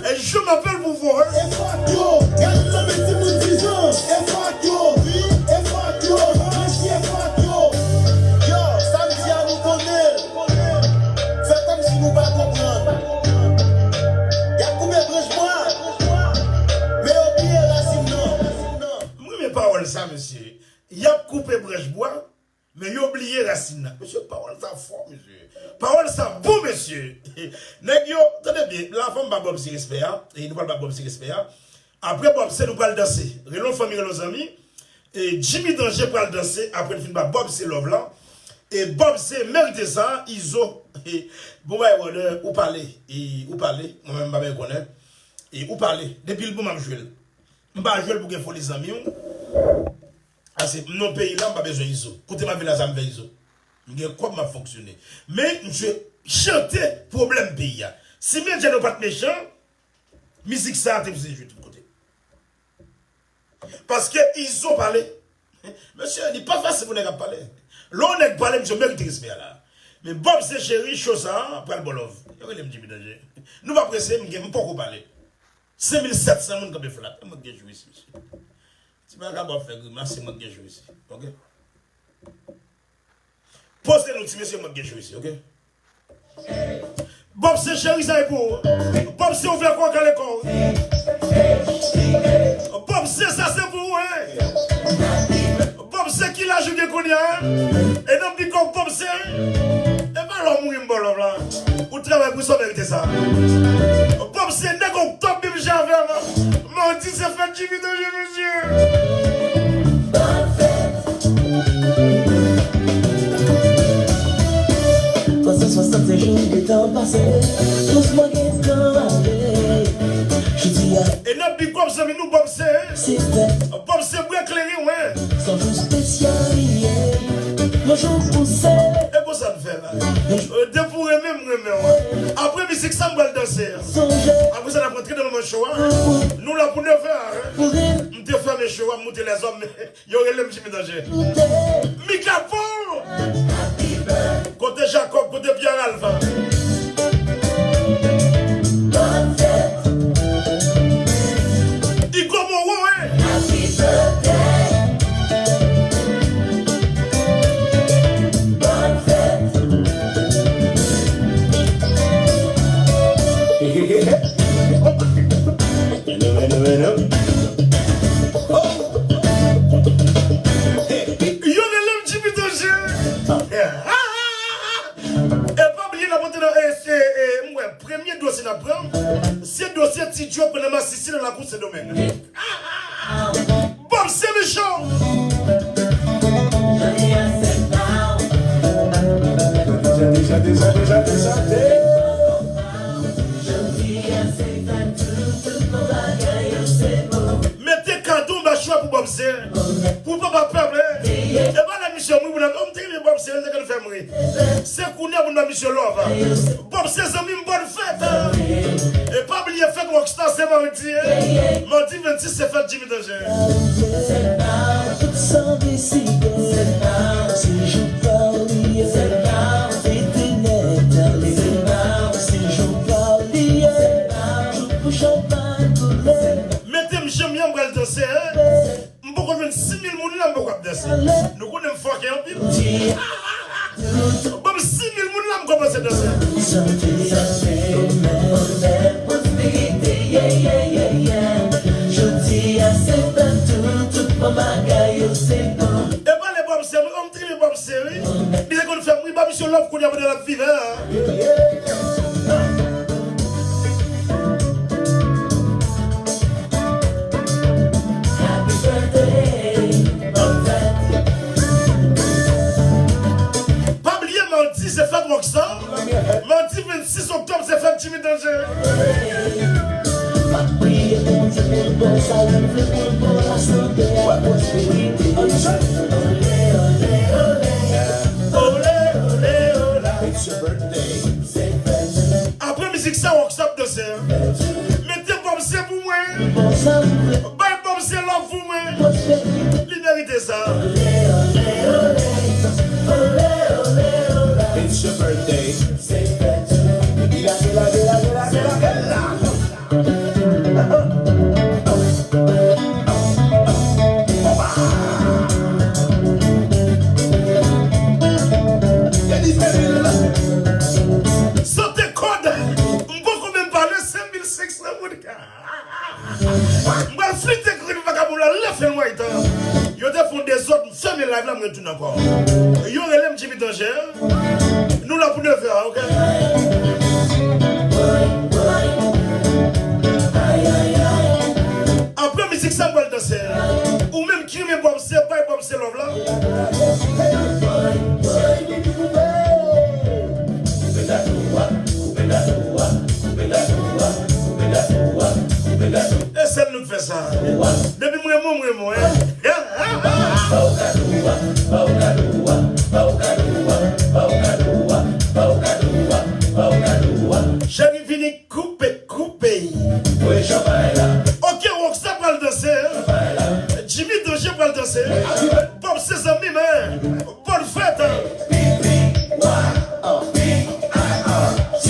E je m'appelle Pouvoir. E fòt yo. Gade lanmen timoun dizan. E fòt yo. Wi, e fòt yo. Mesye, e fòt yo. Yo, sa m di a nou konnen l. Fè kòmsi nou pa konprann. Y ap koupe branch bwa. Men yo bliye rasin nan. M renmen pawòl sa, mesye. Y ap koupe branch bwa, men yo bliye rasin nan. Mesye, pawòl sa fò, mesye. Pawòl sa bon, mesye. Nèg yo, tande byen, la fò m ba Bob C respè a. E nou pral ba Bob C respè a. Apre Bob C, nou pral danse. Rele yon fanmi, rele yon zanmi. E Jimmy Danger pral danse. Apre n fin ba Bob C love la. E Bob C merite sa, Izo. E bon bagay, brother, ou pale. E ou pale. Mwen menm, m pa bay konnen. E ou pale. Depi l bon, m ap jwe l. M pa jwe l pou gen foli zanmi w. Ase, m nan peyi la, m pa bezwen Izo. Kote m ap viv la, sa m fè Izo. M gen kòb, m ap fonksyone. Men, misye chante pwoblèm peyi a. Si Medjane pa t mechan, mizik sa a te pou se jwe tout kote. Paske Izo pale. Mesye, li pa fasil pou nèg ap pale. Lè yon nèg pale, misye merite respè a la. Men Bob se cheri, cho sa a, pral ba w love. Yo rele m Jimmy Danje. Nou pa prese, m gen, m poko pale. Senk mil sèt san moun kanpe flat. Mwen k gen jou isi, mesye. Ti bagay w ap fè grimas, se mwen k gen jou isi. Oke? Poze nou, ti mesye, mwen k gen jou isi, oke? Bob se cheri, sa e pou ou. Bob se ouvè kò w, kale kò w. Bob se sa, se pou ou, hein? Bob se ki laj ou gen kounye a, hein? E nan big up Bob se, e pa lè w mouri m ba w love la. Ou travay pou sa, w merite sa. Bob se nèg oktòb menm jan avè m. Mawdi se fèt Jimmy Danje, mesye. Twa san swasannsenk jou de tan pase, dousman gentan ale. Jodi a, e nan big up zanmi nou Bob se, se fèt. Bob se bwè kleren, wi. Se yon jou espesyal li ye. Yon jou pou selebre. E konsa n fè la. E depi w renmen m, renmen w. Apre mizik sa, m pral danse. Sonje. Apre sa, n ap rantre nan moman show a. Nou la pou nevè a, hein. M te fèmen show a, m moute lèzòm, men yo rele m Jimmy Danje. Mikapo! Kote Jacob, kote Pierre Alpha? Igo Moro, hein? Yo rele m Jimmy Danje. E pa bliye n ap antre nan, e, se, e, m wè, premye dosye n ap pran, se dosye Ti Djo pran nan masisi nan lakou Sendomeng. Bob se mechan. Deja, deja, deja, deja, deja, deja. Mete kadon anba cho a pou Bob se, pou papa pèp, hein. E pa lè misye mouri pou n ap, oh, m te renmen Bob se, m te konn fè m ri. Se kounye a pou n ba misye love. Bob se zanmi m, bòn fèt. E pa bliye fèt Rockstar se mawdi, hein. Mawdi vennsis se fèt Jimmy Danje. Se pa tout sa deside. Se jou pa w li ye. Se pa fete nèt ale. Se jou pa w li ye. Jou pou chanpay koule. Mete m janm, m pral danse, hein. M poko jwenn sis mil moun la, m poko ap danse. Nou konnen m fòkè anpil. Ban m sis mil moun la, m kòmanse danse. Chante, chante, men, men, pwosperite, yeah, yeah, yeah, yeah. Jodi a se fèt, tout, tout bon bagay yo se bon. E pale Bob se, m tripe Bob se, wi. Li te konn fè m ri, ba misye love kounye a pandan l ap vivan, hein. Pa bliye, mawdi se fèt Rockstar. Mawdi vennsis oktòb se fèt Jimmy Danje. It's your birthday. Apre mizik sa, Rockstar ap danse. Mete Bob se pou mwen. Bay Bob se love pou mwen. Li merite sa. It's your birthday. Mira que la, que la, que la, que la, que la. Sote kòd. M poko menm pale, senk mil senk san moun. M pral flite grenn vagabon la, lè fè nwè tan. Yo te fè yon dezòd, m fèmen live la, m retounen ankò. Yo rele m Jimmy Danje. Nou la pou nevè a, oke? Apre mizik sa, m pral danse. Ou menm ki renmen Bob se, bay Bob se love la. E se Nou k fè sa. Depi m renmen w, m renmen w, en. Cheri vini koupe, koupe. Ok, Rockstar pral danse, en. Jimmy Danger pral danse. Bob se zanmi m, en. Bòn fèt, en. P P Y, P I R T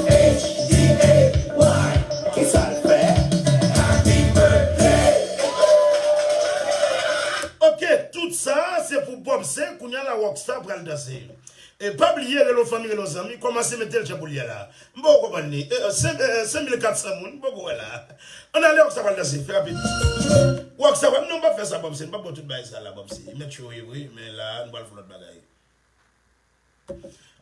H D A Y. Kisa l fè? Happy birthday. Ok, tout sa, se pou Bob se, kounye a la Rockstar pral danse. E pa bliye, rele yon fanmi, rele yon zanmi, kòmanse mete l jan pou l ye la. M poko konprann li. E, e, senk, e, e, senk mil kat san moun, m poko wè la. Ann ale, Rockstar pral danse, fè rapid. Rockstar pral, non, m p ap fè sa, Bob se, m p ap ba w tout bagay sa la, Bob se. Mèt cho wi, wi, men la, nou pral fè lòt bagay.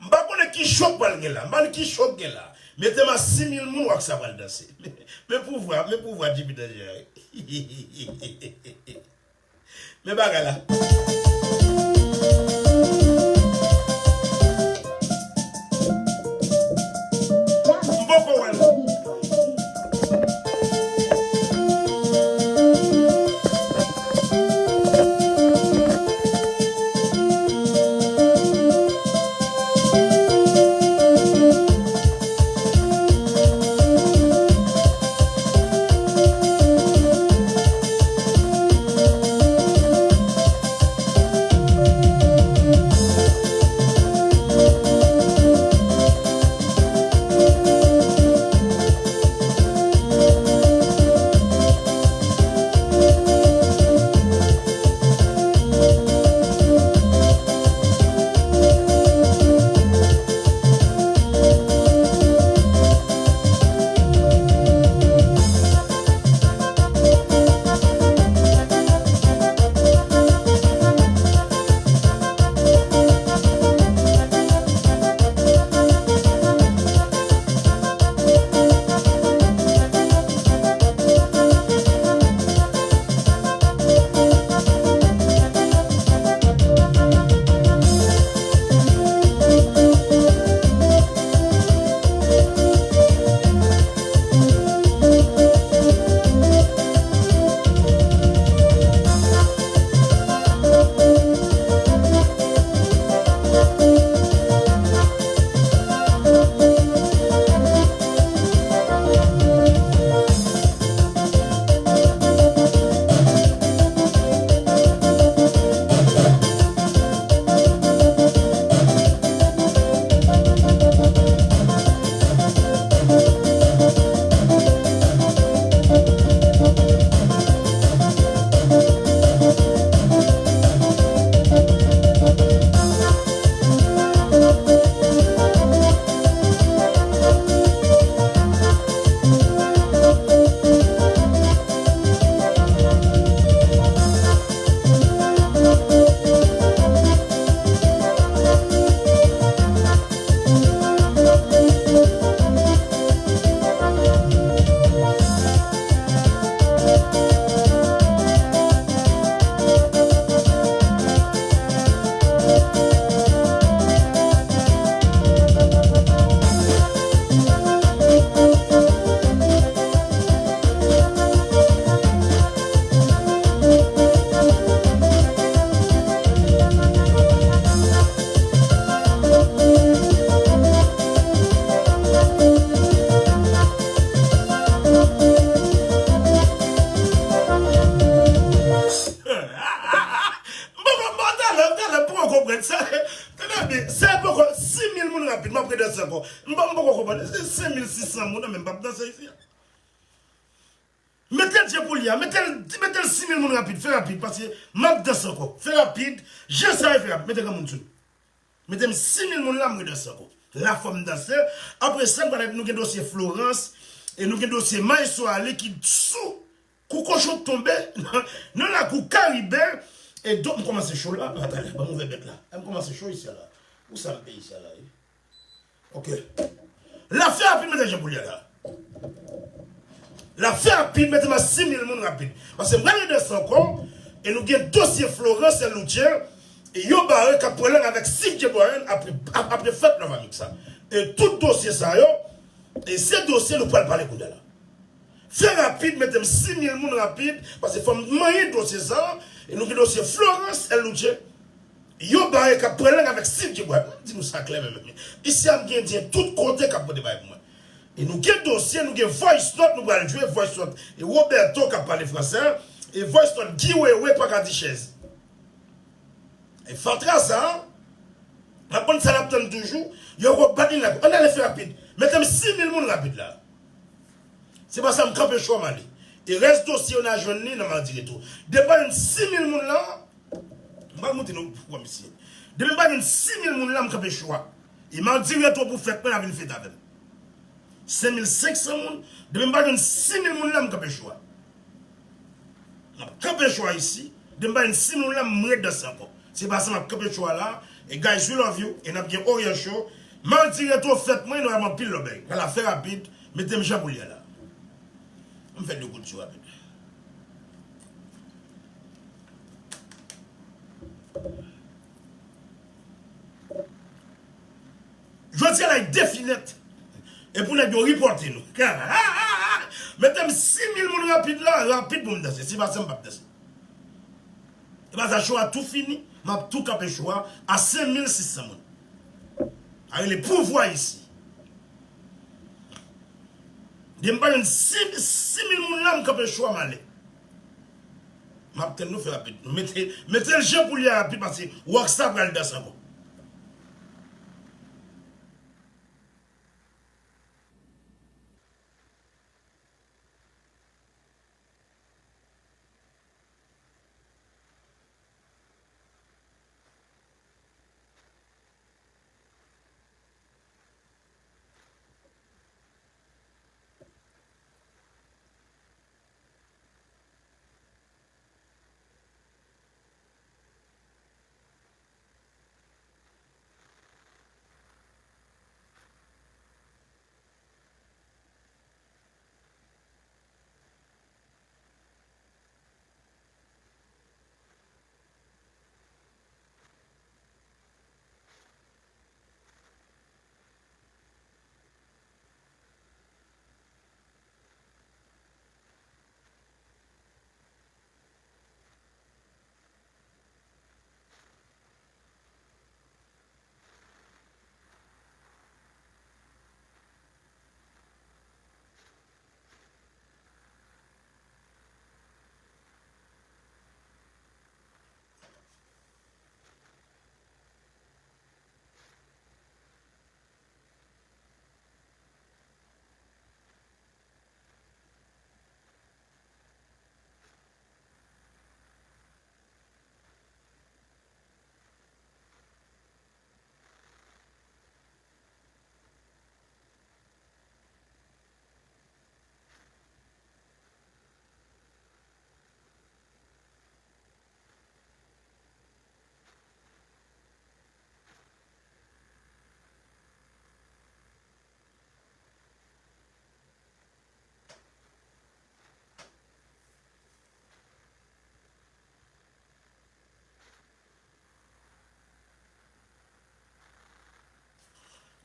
M pa konnen ki cho k pral gen la, m pa konnen ki cho k gen la. Mete m a sis mil moun, Rockstar pral danse. Men, men pouvwa, men pouvwa Jimmy Danger. Men bagay la. M poko wè l. M poko, bon, talè, talè, m poko konprann sa. Tande byen, sa poko sis mil moun rapid, m ap redanse ankò. M pa, m poko konprann. Se senk mil sis san moun, men m p ap danse isi a. Mete l jan pou l ye a, mete l, mete l sis mil moun rapid, fè rapid, paske m ap danse ankò. Fè rapid, jan sa ye fè rapid, mete granmoun sou. Mete m sis mil moun la, m redanse ankò. Lafwa m danse. Apre sa, nou pral, nou gen dosye Florence, e nou gen dosye Maestro Ali ki sou kou kochon tonbe nan, nan lakou Kariben. E donk, m kòmanse cho la. Atann, ban m ouvè bèt la. M kòmanse cho isi a la. Ou sa m peye isi a la, wi. Ok. L ap fè rapid, mete jan pou l ye la. L ap fè rapid, mete m a sis mil moun rapid. Paske m pral redanse ankò, e nou gen dosye Florence Louche, e yo bare k ap pran lang avèk Steve J Boyen apre, ap-, apre fèt Love Amik sa. E tout dosye sa yo, e se dosye nou pral pale kounye a la. Fè rapid, mete m sis mil moun rapid, paske fò m manyen dosye sa, e nou gen dosye Florence L. Louche. Yo bare k ap pran lang avèk Steve Dubois. M di nou sa klè menm. Isi a m gen endyen tout kote k ap pote bagay pou mwen. E nou gen dosye, nou gen voice note, nou pral jwe voice note. E Roberto k ap pale fransè, e voice note Guy Wewe pa ka di chèz. E fatra sa, n ap konn sa n ap tann toujou, yo ko bat li la. Ann ale fè rapid. Mete m sis mil moun rapid la. Se pa sa m kanpe cho a m ale. E rès dosye yo n a jwenn li nan madi retwo. Depi m pa jwenn sis mil moun la, m pral montre nou poukwa misye. Depi m pa jwenn sis mil moun la, m kanpe cho a. E madi retwo pou fèt mwen, n a vin fete avè m. Senk mil senk san moun, depi m pa jwenn sis mil moun la, m kanpe cho a. M ap kanpe cho a isi, depi m pa jwenn sis mil moun la, m ret danse ankò. Se pa sa m ap kanpe cho a la, e guys, we love you, e n ap gen Orient Show. Madi retwo fèt mwen, nou ap anpil lòbèy. Ala fè rapid, mete m jan pou l ye la. M fè de kout cho rapid. Jodi a la, e defi nèt. E pou nèg yo ripòte nou. Mete m sis mil moun rapid la, rapid pou m danse. Si pa sa, m p ap danse. E pa sa, cho a tou fini, m ap tou kanpe cho a, a senk mil sis san moun. A rele pouvwa isi. Depi m pa jwenn sis, sis mil moun la, m kanpe cho a, m ale. M ap tann nou fè rapid. Mete, mete l jan pou l ye rapid, paske Rockstar pral danse ankò.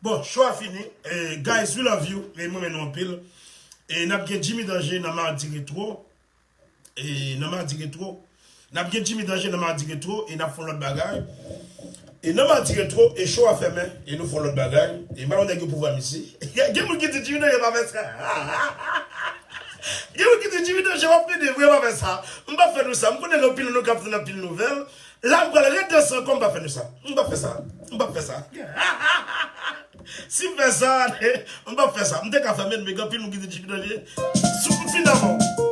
Bon, show a fini. Eh, guys, we love you. E mwen renmen nou anpil. E n ap gen Jimmy Danger nan Mardi Retro. E nan Mardi Retro. N ap gen Jimmy Danger nan Mardi Retro. E n ap fè yon lòt bagay. E nan Mardi Retro, e show a fèmen. E nou fè yon lòt bagay. E m pa wè nèg yo pou vwa m isi. Gen moun ki di Jimmy Danger pa fè sa. Gen moun ki di Jimmy Danger w ap plede vre pa fè sa. M pa fè nou sa. M konnen gen anpil nou k ap tann anpil nouvèl. La, m pral ret danse ankò, m pa fè nou sa. M pa fè sa. M pa fè sa. Si m fè sa, m pa fè sa. M te ka fè, men, men gen anpil moun ki di Jimmy Danger. Sou m fin avè w.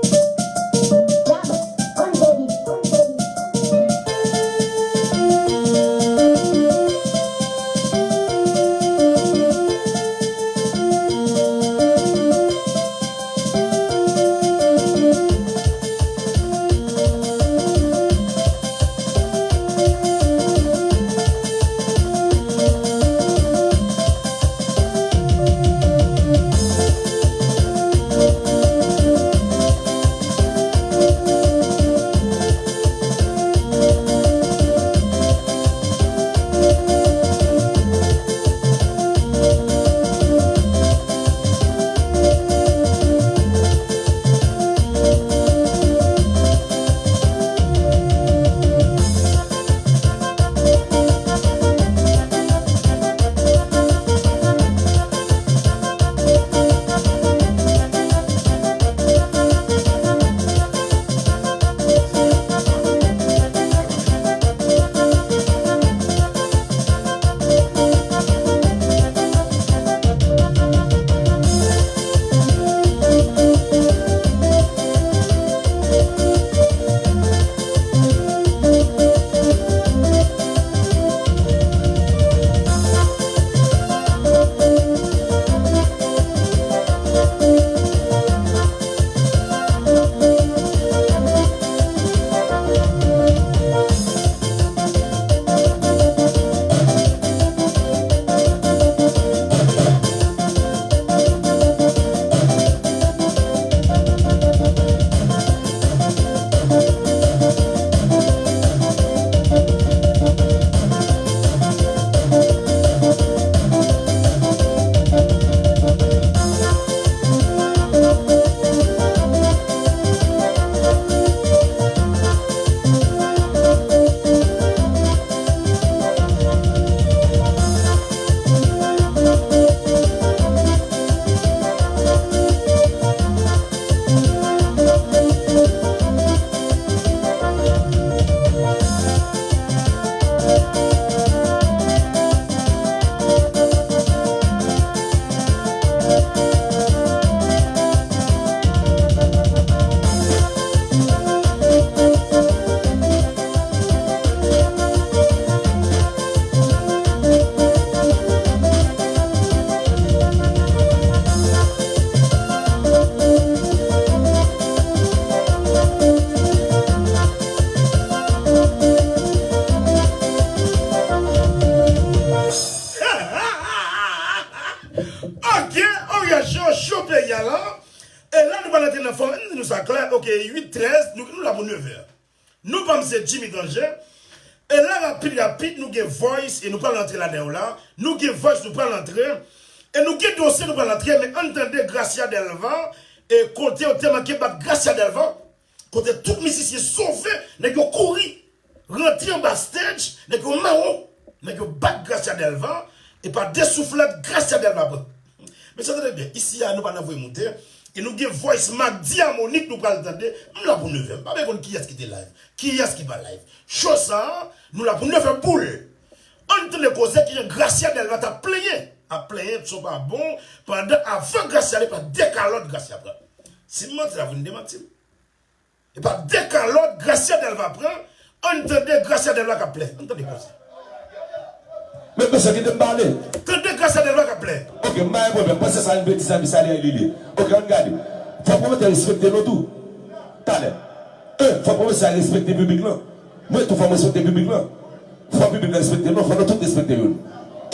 Pral antre nan fòm, ann di nou sa klè, ok, uit trèz, nou, nou la pou nevè. Nou pa m se Jimmy Danger. E la, rapid, rapid, nou gen voice, e nou pral antre ladan yo la. Nou gen voice, nou pral antre. E nou gen dosye, nou pral antre, men ann tande Gracia Delva, e kote yo te manke bat Gracia Delva, kote tout mizisyen sove, nèg yo kouri, rantre anba stage, nèg yo mawon, nèg yo bat Gracia Delva, e pa de souflèt, Gracia Delva pran. Mesye, tande byen, isi a, nou pa nan voye moute, e nou gen voice Magdi Amonik nou pral tande, m la pou nevè, m pa bezwen konn kiyès ki te live, kiyès ki pa live. Cho sa a, nou la pou nevè boul. Ann tande koze kijan Gracia Delva t ap plenyen, ap plenyen, son pa bon, pandan avan Gracia ale pa de kalòt Gracia pran. Si m manti, la vin demanti m. E pa de kalòt Gracia Delva pran, ann tande Gracia Delva k ap plenyen. Ann tande koze. Men mesye, kite m pale. Tande Gracia Delva k ap plenyen. Ok, m pa gen pwoblèm. Panse sa, yon betiz a misye ale li li. Ok, ann gade. Fò pwomotè respekte nou tou. Talè. E, fò pwomotè respekte piblik lan. Mwen tou fò m respekte piblik lan. Fò piblik lan respekte nou, fò nou tout respekte youn.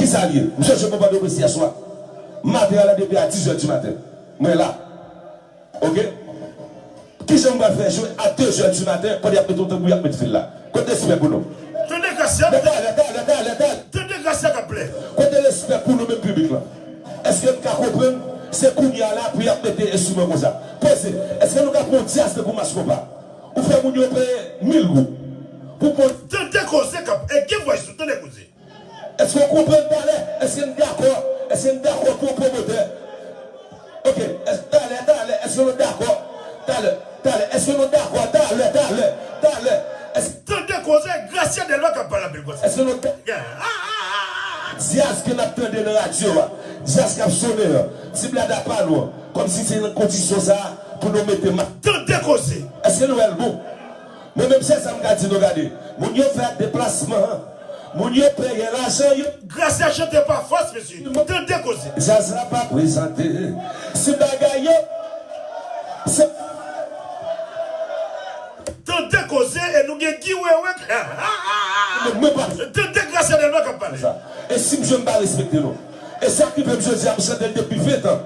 Kisa l ye? M chèche konprann yo yè swa. Maten an la depi a dis è di maten. Mwen la. Ok? Kijan m pral fè jwe a de zè di maten pandan y ap mete yon tanbou, y ap mete fil la? Kote respè pou nou? Tande Gracia. Talè, talè, talè, talè. Tande Gracia k ap plenyen. Kote respè pou nou menm piblik lan? Èske n ka konprann se kounye a la pou y ap mete enstriman konsa? Poze. Èske nou ka pran yon djaz tankou Mass Konpa? Ou fè moun yo peye mil goud pou pran. Tande koze k ap, e gen voice, tande koze. Èske w konprann talè? Èske n dakò? Èske n dakò pou yon pwomotè? Ok, èske, talè, talè, èske nou dakò? Talè, talè, èske nou dakò? Talè, talè, talè. Èske tande koze, Gracia Delva k ap pale anpil konsa. Èske nou da- Yeah. Ah, ah, ah, ah. Djaz ke n ap tande nan radyo a, djaz k ap sonnen an, ti blada pa nou an, kòmsi se nan kondisyon sa a pou nou mete ma- Tande koze. Èske nou wè l bon? Mwen menm se sa m ka di nou, gade. Moun yo fè deplasman an. Moun yo peye lajan yo. Gracia chante pa fòs, mesye. Tande koze. Djaz la pa prezante. Se bagay yo. Se. Tande koze e nou gen Guy Wewe. Mwen pa. Tande Gracia Delva k ap pale. Sa. E si m jwe m pa respekte nou. E sa k rive m jodi a, m chante l depi ven tan.